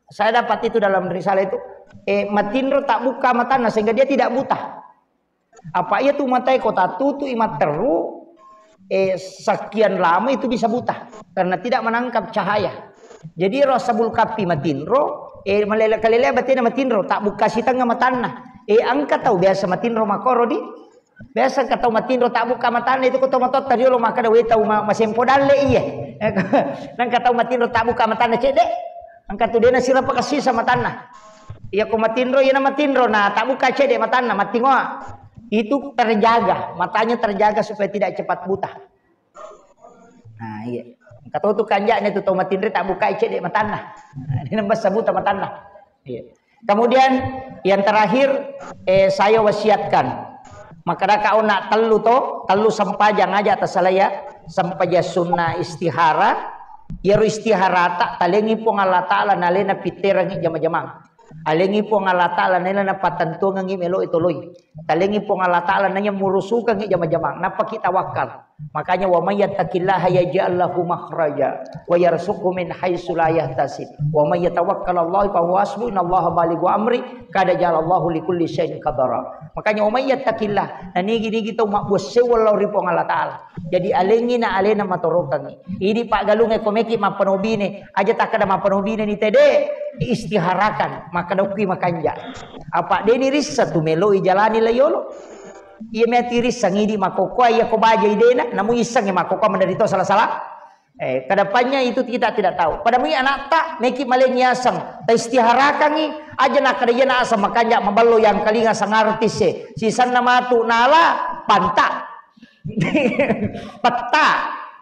Saya dapat itu dalam risalah itu. Eh, matinro tak buka matanya sehingga dia tidak buta. Apa iya tu matae ko tatutui matteru, eh, sekian lama itu bisa buta karena tidak menangkap cahaya. Jadi ro sabul kapi matinro, eh, malele-, kalele batena matinro, tak buka sitengah matanna. Eh, engka tau biasa matinro makoro di. Biasa engka tau matinro tak buka matanna itu ko to matotta riolo makkada we tau ma-, masempo dalle iye. Nangka tau matinro tak buka matanna cedde. Engka tu dena sirapa kasisa matanna. Iya ko matinro, iya na matinro, na tak buka cedde matanna, matingoa. Itu terjaga, matanya terjaga supaya tidak cepat buta. Nah, iya. Engka to tu kanja'na tu tau matinro tak buka cedde matanna. Nah, ini nembessa buta matanna. Iya. Kemudian yang terakhir, eh, saya wasiatkan. Makkedaka ona tellu to, tellu sempajang aja tasalaya, sempajang sunnah istihara. Iyaro istiharata talengi Puang Allah Ta'ala nalena pitterangi jama-jamang. Alengi Puang Allah Ta'ala nalena napattentuangengi melo itoloi. Talengi Puang Allah Ta'ala nanya murusukangi jama-jamang. Napaki tawakkal. Makanya, "Wa may yattaqillaha yaj'al lahu makhraja wa yarzuqhu min haitsu la yahtasib. Wa may yatawakkal 'alallahi fa huwa hasbuh. Innallaha balighu amri, qad ja'alallahu likulli syai'in qadara." Makanya, "Wa may yattaqillah," na nigi-nigi tau mabbuang sewwa lao ri Puang Allah Ta'ala. Jadi, alengi na alena matorokangi. Idi paggalungnge ko meki mappanobine, aja takkada mappanobine ni tede, istiharakan, makkada ukki makanja. Apa deni rissa tu meloi jalani layolo. Iya meti rissang idi makkokkoe, iya ko baja idena, namu issengngi makkokkoe menderita salah-salah. Eh, kedepannya itu kita tidak tahu. Pada mui anakta, meki maleng yaseng, ta istiharakangi, aja nakkada iya na aseng makanja maballo yang kalinga sang artis e. Sisanna matu nala, panta. Petta.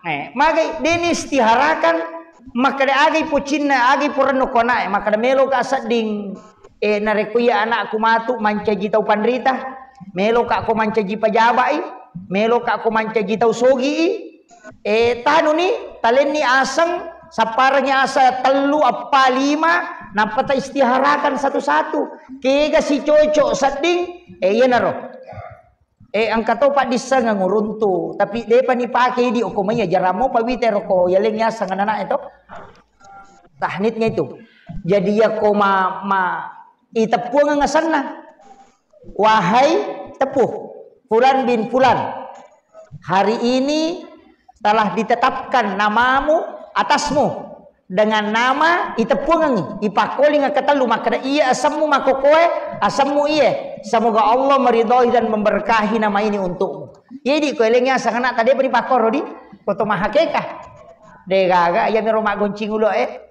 Eh, magai deni istiharakan, makkada agai pocinna, agai porenno ko anak e, makkada melo ka sedding. Eh, narekko iya anakku matu mancaji tau panrita, meloka ko mancaji pajabai, meloka ko mancaji tau sogi i, eh, tanuni, talenni aseng, sapparengi asa tellu, appa, lima, nappa ta istiharakan satu-satu. Kega si cocok sedding, eh, iyanaro. Eh, engka to paddissengeng uruntu, tapi depa ni pake idi okko maiya jaramo pawite roko yaleng yaseng anak-anak e to. Tahnitnya itu. Jadi ya ko ma, ma iteppuangeng asenna. Wahai tepuh, Fulan bin Fulan. Hari ini telah ditetapkan namamu atasmu dengan nama iteppuangengngi, ipakkoling ketellu, makkeda iya asemmu makkokoe, asemmu iye. Semoga Allah meridhoi dan memberkahi nama ini untukmu. Jadi ko elengi aseng anak tadi beri pakkoro di foto mahakeka. Degaga iya miro maggoncing ulo eh.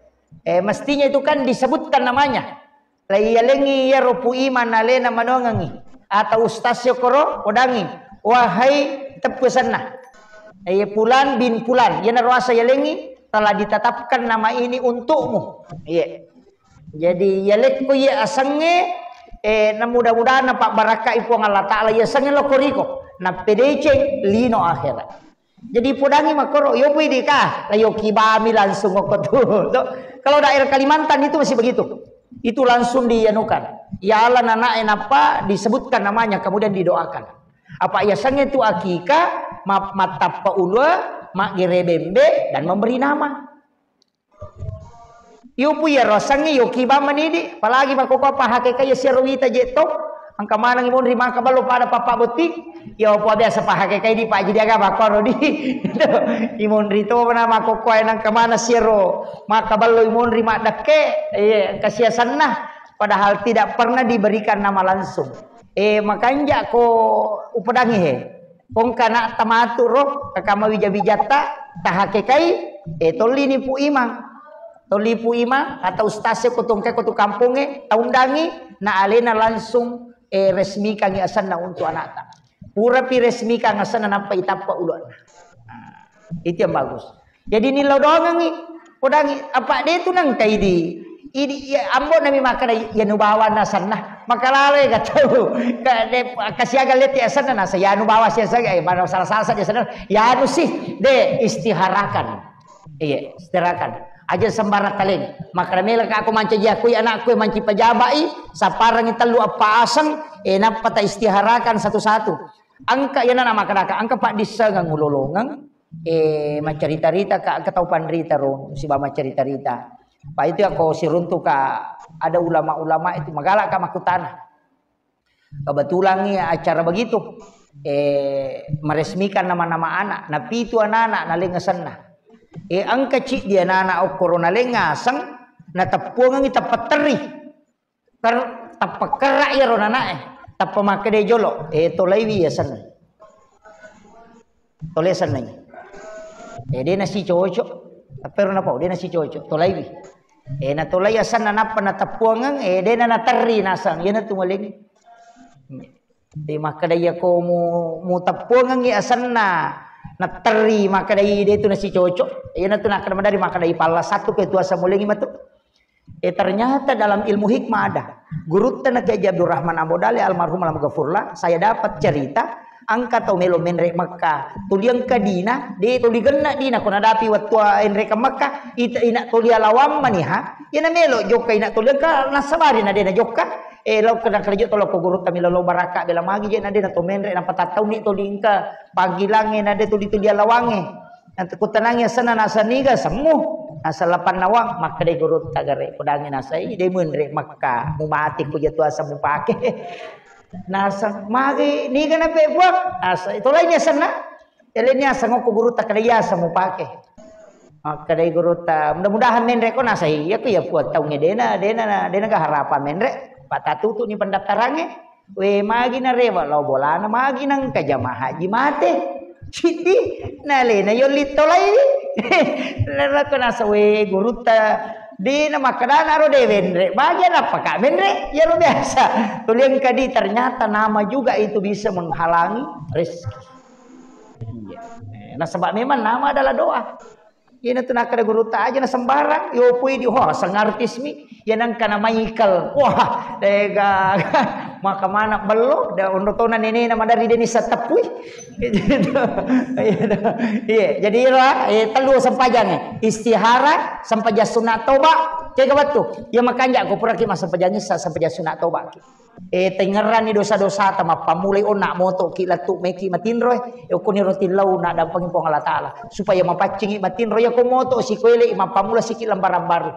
Eh, mestinya itu kan disebutkan namanya. Laiyalengngi iyaro Pu Imang alena manongengngi atau ustaz yokoro podangngi, wahai teppu senna, eh, Pulan bin Pulan, iyanaro asa yalengngi, telah ditetapkan nama ini untukmu. Iya. Jadi yalekko iya asengnge, eh, na mudah-mudahan napabbarakkai Puang Allah Ta'ala iya asengnge lokko riko, nappedeceng lino akhirat. Jadi podangngi makkoro, yo pui di ka, la yo kibami langsung okko tu. Tuh. Kalau daerah Kalimantan itu masih begitu. Itu langsung dianukan. Ya Allah, anak enapa disebutkan namanya, kemudian didoakan. Apa ya sange tu akika, ma-, mattappa ulua, maggere bembe, dan memberi nama. Iyo pu iyaro asengnge iyo kibang manidi, apalagi makkokko apa H K K iya siaro wita je to, engka maneng imonri maka ballo pada papa botting, iyo pu biasa pa H K K di pa jadi aga makkoro di. Imonri to na makkokko nengka mana siaro maka ballo imonri maddekke, iya engka siasenna, padahal tidak pernah diberikan nama langsung. Eh, makanja ko upedangi he. Kongka na tamatu ro, kakama wija-wijatta, tahakekai, eh, tolli ni Pu Imang. Tolli Pu Imang, atau ustaz e ko tongkai ko tu kampongnge, taundangi, na alena langsung, eh, resmikangi asenna untuk anakta. Purapi resmikang asenna, nappa itappa uluanna. Nah, itu yang bagus. Jadi nillau doangengngi, podangi, apa de tu nengka idi, idi, iya, ambo nami makkeda, iya nubawa nasenna, makalale ka tau, ka de, kasiaga lete asenna nasa, iya nubawa siasaga, eh, mana salah-salah saja asenna, iya anu sih, de, istiharakan. Iya, istiharakan. Aja sembarang kaleng. Makkeda mela ka aku mancaji aku, iya anakku, manci pejabai, saparangi tellu appa aseng, eh, nappa ta istiharakan satu-satu. Engka iyana na makkedaka, engka paddissengeng ulolongeng, eh, maccarita-rita ka, engka tau panrita ro, siba maccarita-rita. Pa itu yakko siruntu ka, ada ulama-ulama itu magala ka makkutana. Kebetulan ni acara begitu, eh, meresmikan nama-nama anak, napitu anak-anak naleng asenna. Eh, engka ciddi anak-anak okkoro naleng aseng, nateppuangengi teppetteri. Ker-, tappa kerra iyaro nanae, tappa makkeda jolo, eh, tolaiwi asenna. Tolai asenna. Eh, de nasi cocok. Tapi ro napau, de nasi cocok. Tolaiwi. Eh, natolai asenna nappa nateppuangeng, eh, de na naterri naseng. Iyana tu malengi. Di makkeda iyako mu, muteppuangengngi asenna, naterri makkeda i de tu nasi cocok. Iyana tu nakkeda madari makkeda i palla satu ke tu asa mulengi matu. Eh, ternyata dalam ilmu hikmah ada. Gurutta na Kiai Haji Abdurrahman Ambo Dale almarhum alam gafurlah, saya dapat cerita, engka tau melo menre Mekka, tuli engka dina, de tuli genna dina, ko nadapi wattua enre ke Mekka, ita ina tuli alawang maniha, ina melo jokka ina tuli engka nasabari na de na jokka, eh, lo kena kerja tolo ko gurutta milo lo baraka bela magi je na de na to menre, na patattauni tuli engka panggilange na de tuli tuli alawange. Nanti kutanangi asenna nasa niga semmu, nasa lapan nawang, makkedai gurutta gare, kudangi nasai, de menre Mekka, mumati ku jatu asa mupake. Nasa magi niga na pe Puang, nasa itu lainnya asenna. Jadi ini asa ngoko gurutta kada iya asa mupake. Makkedai gurutta, mudah-mudahan menre ko nasai, iya ku iya Puang taunge dena, dena, dena ga harapan menre, patatutu ni pendaftarange. We, magi narewa lao bolana, magi nengka jamaah haji mate. Ciddi, nalena yolli tolai. Nalako nasa, we, gurutta, de na makkedana ro de wenre. Magi napaka menre, ya lo biasa. Tuliang kadi ternyata nama juga itu bisa menghalangi rezeki. Iya. Eh, nasaba memang nama adalah doa. Iyana tu nakkeda gurutta aja na sembarang, yo pui di, wah, sang artis mi, ya nengka na Michael. Wah, dega. Maka mana bello, da onro tona nenena madari deni sateppui. Iya, jadi ira, eh, tellu sempajang, eh. Istihara, sempajang sunat toba, kega wettu. Ya makanja ko puraki ma sempajang isa, sempajang sunat toba. Eh, tengngeranni dosa-dosata, mappammulai onna motoki lettu meki matinro, eh, okkoniro tillau naddampengi Puang Allah Ta'ala, supaya mapaccingi matinro, iya ko moto sikoelei, mappammula siki lembaran baru.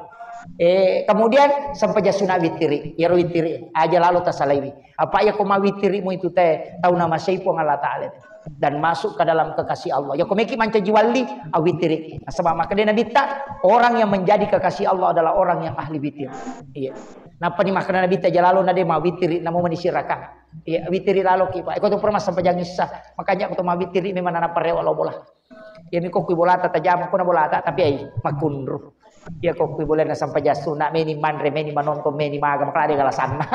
Eh, kemudian sempajang sunat witiri, iyaro witiri aja lalo tasalaiwi. Apa iya ko mawitirimu itu te tau namasei Puang Allah Ta'ala itu. Dan masuk ke dalam kekasih Allah. Ya ko meki mancaji wali, awitiri. Nasaba makkeda Nabitta, orang yang menjadi kekasih Allah adalah orang yang ahli witir. Iya. Napani makkeda Nabitta, jalalo nade mawitiri namo mani sirakang. Iya, witiri lalo ki, Pak. Eko tu pernah sempajang issa. Makanya aku tu mawitiri memang nana parewa lo bola. Iya miko kui bolata tajama ko na bolata, tapi ai makunru. Iya ko kui bolana sempajang sunat, meni manre, meni manonton, meni maga, makala de galasanna.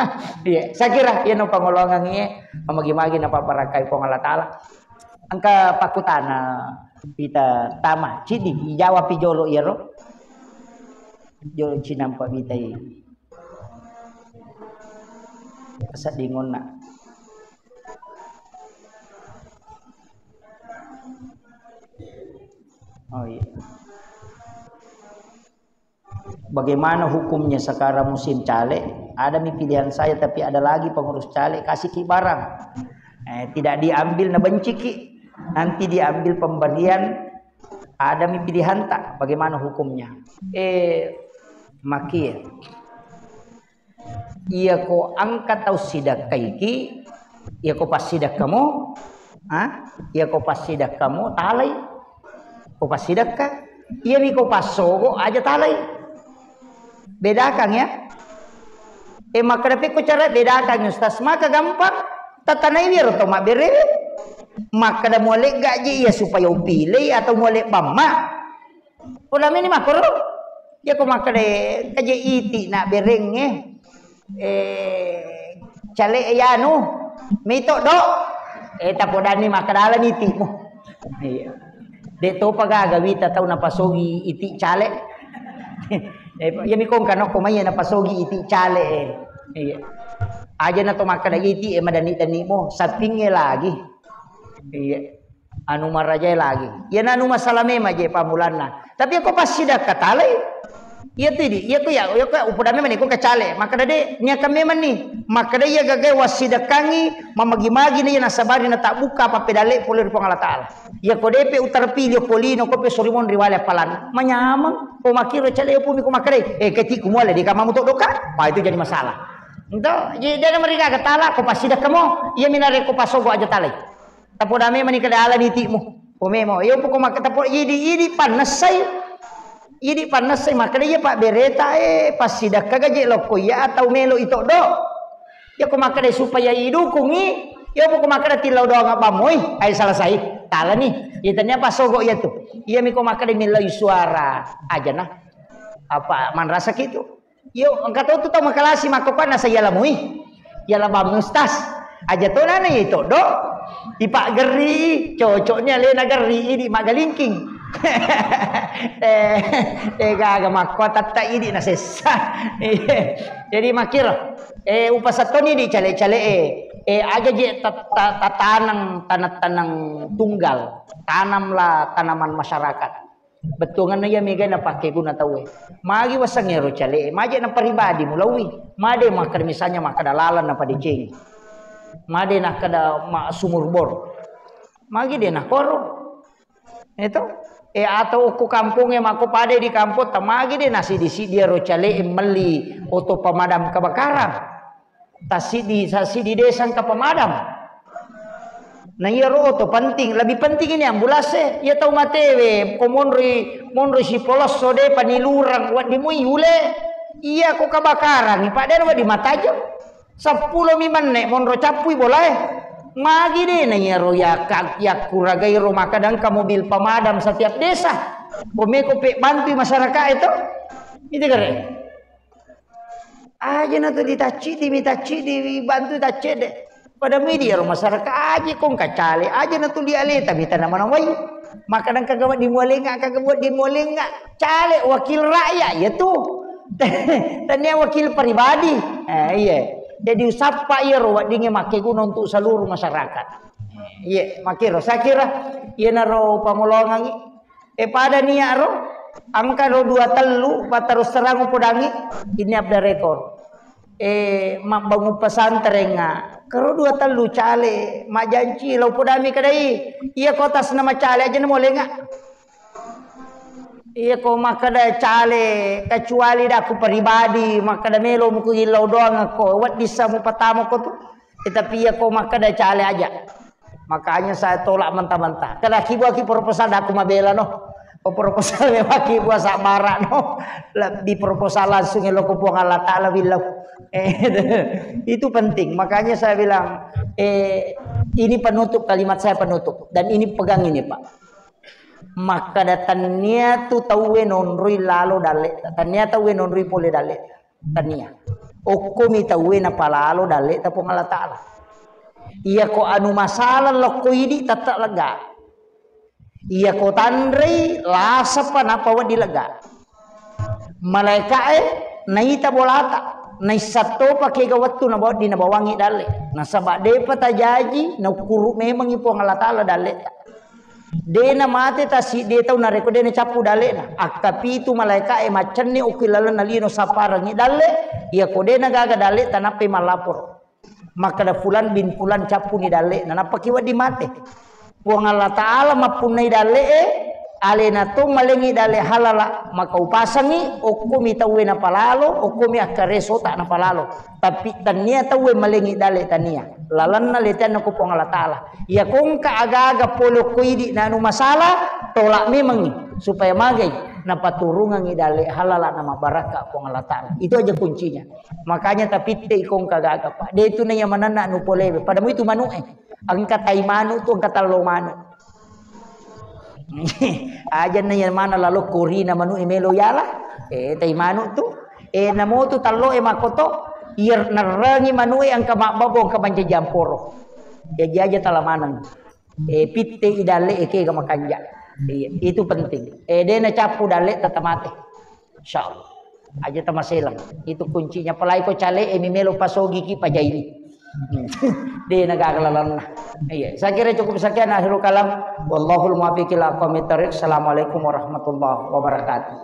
Iya, saya kira iya no pangolongan iya, mamagi-magi na paparakai Puang Allah Ta'ala. Engka pakutana pita tama, cidi, ijawab pi jolo iyaro. Jolo cinampa pitai. Seddingonna. Oh iya. Bagaimana hukumnya sekarang musim caleg? Ada mi pilihan saya, tapi ada lagi pengurus caleg kasih ki barang. Eh, tidak diambil, na benci ki. Nanti diambil pemberian, ada mi pilihan tak? Bagaimana hukumnya? Eh, makia. Iya ko engka tau sidakkaiki, iya ko passidakkamo, ha? Iya ko passidakkamo, talai. Ko passidakka, iya mi ko passogo, aja talai. Bedakang ya. Eh, makkeda pekko cara bedakang, Ustaz, maka gampang. Tatanai wiro to mabberewe. Makkeda mualegga je iya supaya upilei atau mualeg bamma. Pura meni makkoro. Iya ko makkeda kaje iti na berengnge. Eh, cale yanu. Mito do. Eh, tapodani makkeda ala nitimu. Iya. De topa gaga wita tau napasogi iti cale. Eh, iya mi kongka nokko mai napasogi iti cale. Eh. Iya. Aja na to makkeda iti e madani-dani mo, sapingnge lagi. Iya. Anu marajae lagi. Iya na anu masalah memang je pamulanna. Tapi ko passidakka talai. Iya tu idi, iya ku ya, iya ku ya, upoda memang ni ko kacale. Makkeda de, niakan memang ni. Makkeda iya gagai wassidakkangi, mamagi-magi ni iya nasabari na tak buka apa pedale pole ri Puang Allah Ta'ala. Iya ko depe utarpilio polino ko pe sorimonri wale appalan. Manyameng, ko makkiro cale pumi ko makkeda, eh, ketiku muale di kamamu to doka. Wah, itu jadi masalah. Ento, jadi dia meriga tala ko passidakkamo, iya minare ko pasogo aja talai. Tapoda memang ni kedala nitimu. Ko memo, iya poko mak-, tapo idi, idi pannessai. Idi pannessai makkeda iya Pak bereta, eh, passidakka gaje lokko iya atau melo ito do. Iya ko makkeda supaya idukungi, iya poko makkeda tillau doang abbamoi, ai selesai. Talani. Iya tania pasogo iya tu. Iya mi ko makkeda millau suara aja nah. Apa manrasa kitu? Yo, engka to tu tau makalasi makkokuanna sa yala mui. Yala bang Ustaz. Aja to nana ye to do. Ipaggerri, cocoknya lena gerri idi magalingking. Eh, eh, gaga makko tatta idi na sessa. Jadi makkiro, eh, upasattoni di cale-cale e. Eh, aja je tat-, tat-, tatanang tanang-tanang tunggal. Tanamlah tanaman masyarakat. Bettuangenna iya mega napakkeguna tauwe. Magi waseng ero cale, maje na pribadi mulauwi. Made makkeda misalnya makkeda laleng napadecengi. Made nakkeda ma-, sumur bor. Magi de nakoro. Itu. E, atau ko kampongnge makko pade di kampong, tamagi de nasidi-sidi ero cale melli oto pemadam kebakaran. Tasidi, tasidi desa engka pemadam. Na iyaro to penting, lebih penting ini ambulase. Iya tau matewe, ko monri, monri sipolosso de panilurang wedding mui yule. Iya ko kebakaran, Pak, de wedding matajeng. Seppulo mi menne monro cappui bolae. Magi de na iyaro ya ka-, ya kuragai ro maka dengka mobil pemadam setiap desa. Ko meko pe bantui masyarakat itu. Itu kare. Aja na tu ditaccidi, mi taccidi, bantu taccede. Pada midi ero masyarakat aja kong kacale, aja na tu dialeta, mi tana mana wai. Maka dan kagak buat dimualenga, kagak buat dimualenga. Cale wakil rakyat ya tu. Tania wakil pribadi. Eh, iya. Jadi usappa iya ro weddingnge makkeguna untuk seluruh masyarakat. Iya, makkiro. Saya kira iya naro pamolongangi. Eh, pada niaro, engka ro dua tellu, pa terus terang upodangi, ini abda rekor. Eh, mabbangung pesantrenga, kero dua tellu cale, majanci, lo podami kedai, iya ko atas nama cale aja namo lenga. Iya ko makkeda cale, kecuali daku pribadi, makkeda melo muku illau doang ko, wedding sa mupatama ko tu. Eh, tapi iya ko makkeda cale aja. Makanya saya tolak mentah-mentah. Kada ki buah ki proposal daku mabela no. Oh, proposal memang ki buah sabara no. Lebih proposal langsung elo ko Puang Allah Ta'ala bilang. Eh, itu penting. Makanya saya bilang, eh, ini penutup, kalimat saya penutup. Dan ini pegang ini, Pak. Makkada tania tu tauwe nonroi lalo dalle, tania tauwe nonroi pole dalle, tania. Okkomi tauwe napalalo dalle ta Puang Allah Ta'ala. Iya ko anu masalah lokko idi tette lega. Iya ko tanrei lasapa napa weddi lega. Malaika'e naita bolata, naissattopa kega wettu nabawa-, dinabawangi dalle. Nasaba depa tajaji, naukkuru memangi Puang Allah Ta'ala dalleta. Dena mate tasiddi tau narekko dena cappu dallena. Akkapitu malaika'e maccenni okki lalenna lino sapparengi dalle, iya ko dena gaga dalle tanappai mallaporo. Makkada fulan bin fulan cappuni dalle, nanappaki wedding mate. Puang Allah Ta'ala mappunnai dalle'e, alena to malengi dalle halala, maka upasangi, okkomi tauwe napalalo, okkomi akkaresota napalalo. Tapi tania tauwe malengi dalle tania. Lalenna leteanna ko Puang Allah Ta'ala. Iya kongka aga-aga pole okko idi nanu masalah, tolak memangi supaya magai napaturungangi dalle halala na mabarakka Puang Allah Ta'ala. Itu aja kuncinya. Makanya tapitte ikong kagaga, Pak. De itu naiya manenna anu polewe. Pada mu itu manu'e. Engka tai manu tu, engka tallo manu. Aja naiya mana lalo korina manu'e melo yala. Eh, tai manu tu. Eh, namo tu tallo e makoto. Iya nerrangi manu'e engka mabbabo, engka mancaji amporo. Jaji aja tala maneng. Eh, pitte i dalle e kega makanja. Iya, itu penting. Eh, de na cappu dalle tata mate. Insyaallah. Aja tamaselang. Itu kuncinya. Apalagi ko cale e mi melo pasogi ki pajaini. De na gaga lalanna. Iya, saya kira cukup sekian akhirul kalam. Wallahul muwaffiq ila aqwamit thariq. Assalamualaikum warahmatullahi wabarakatuh.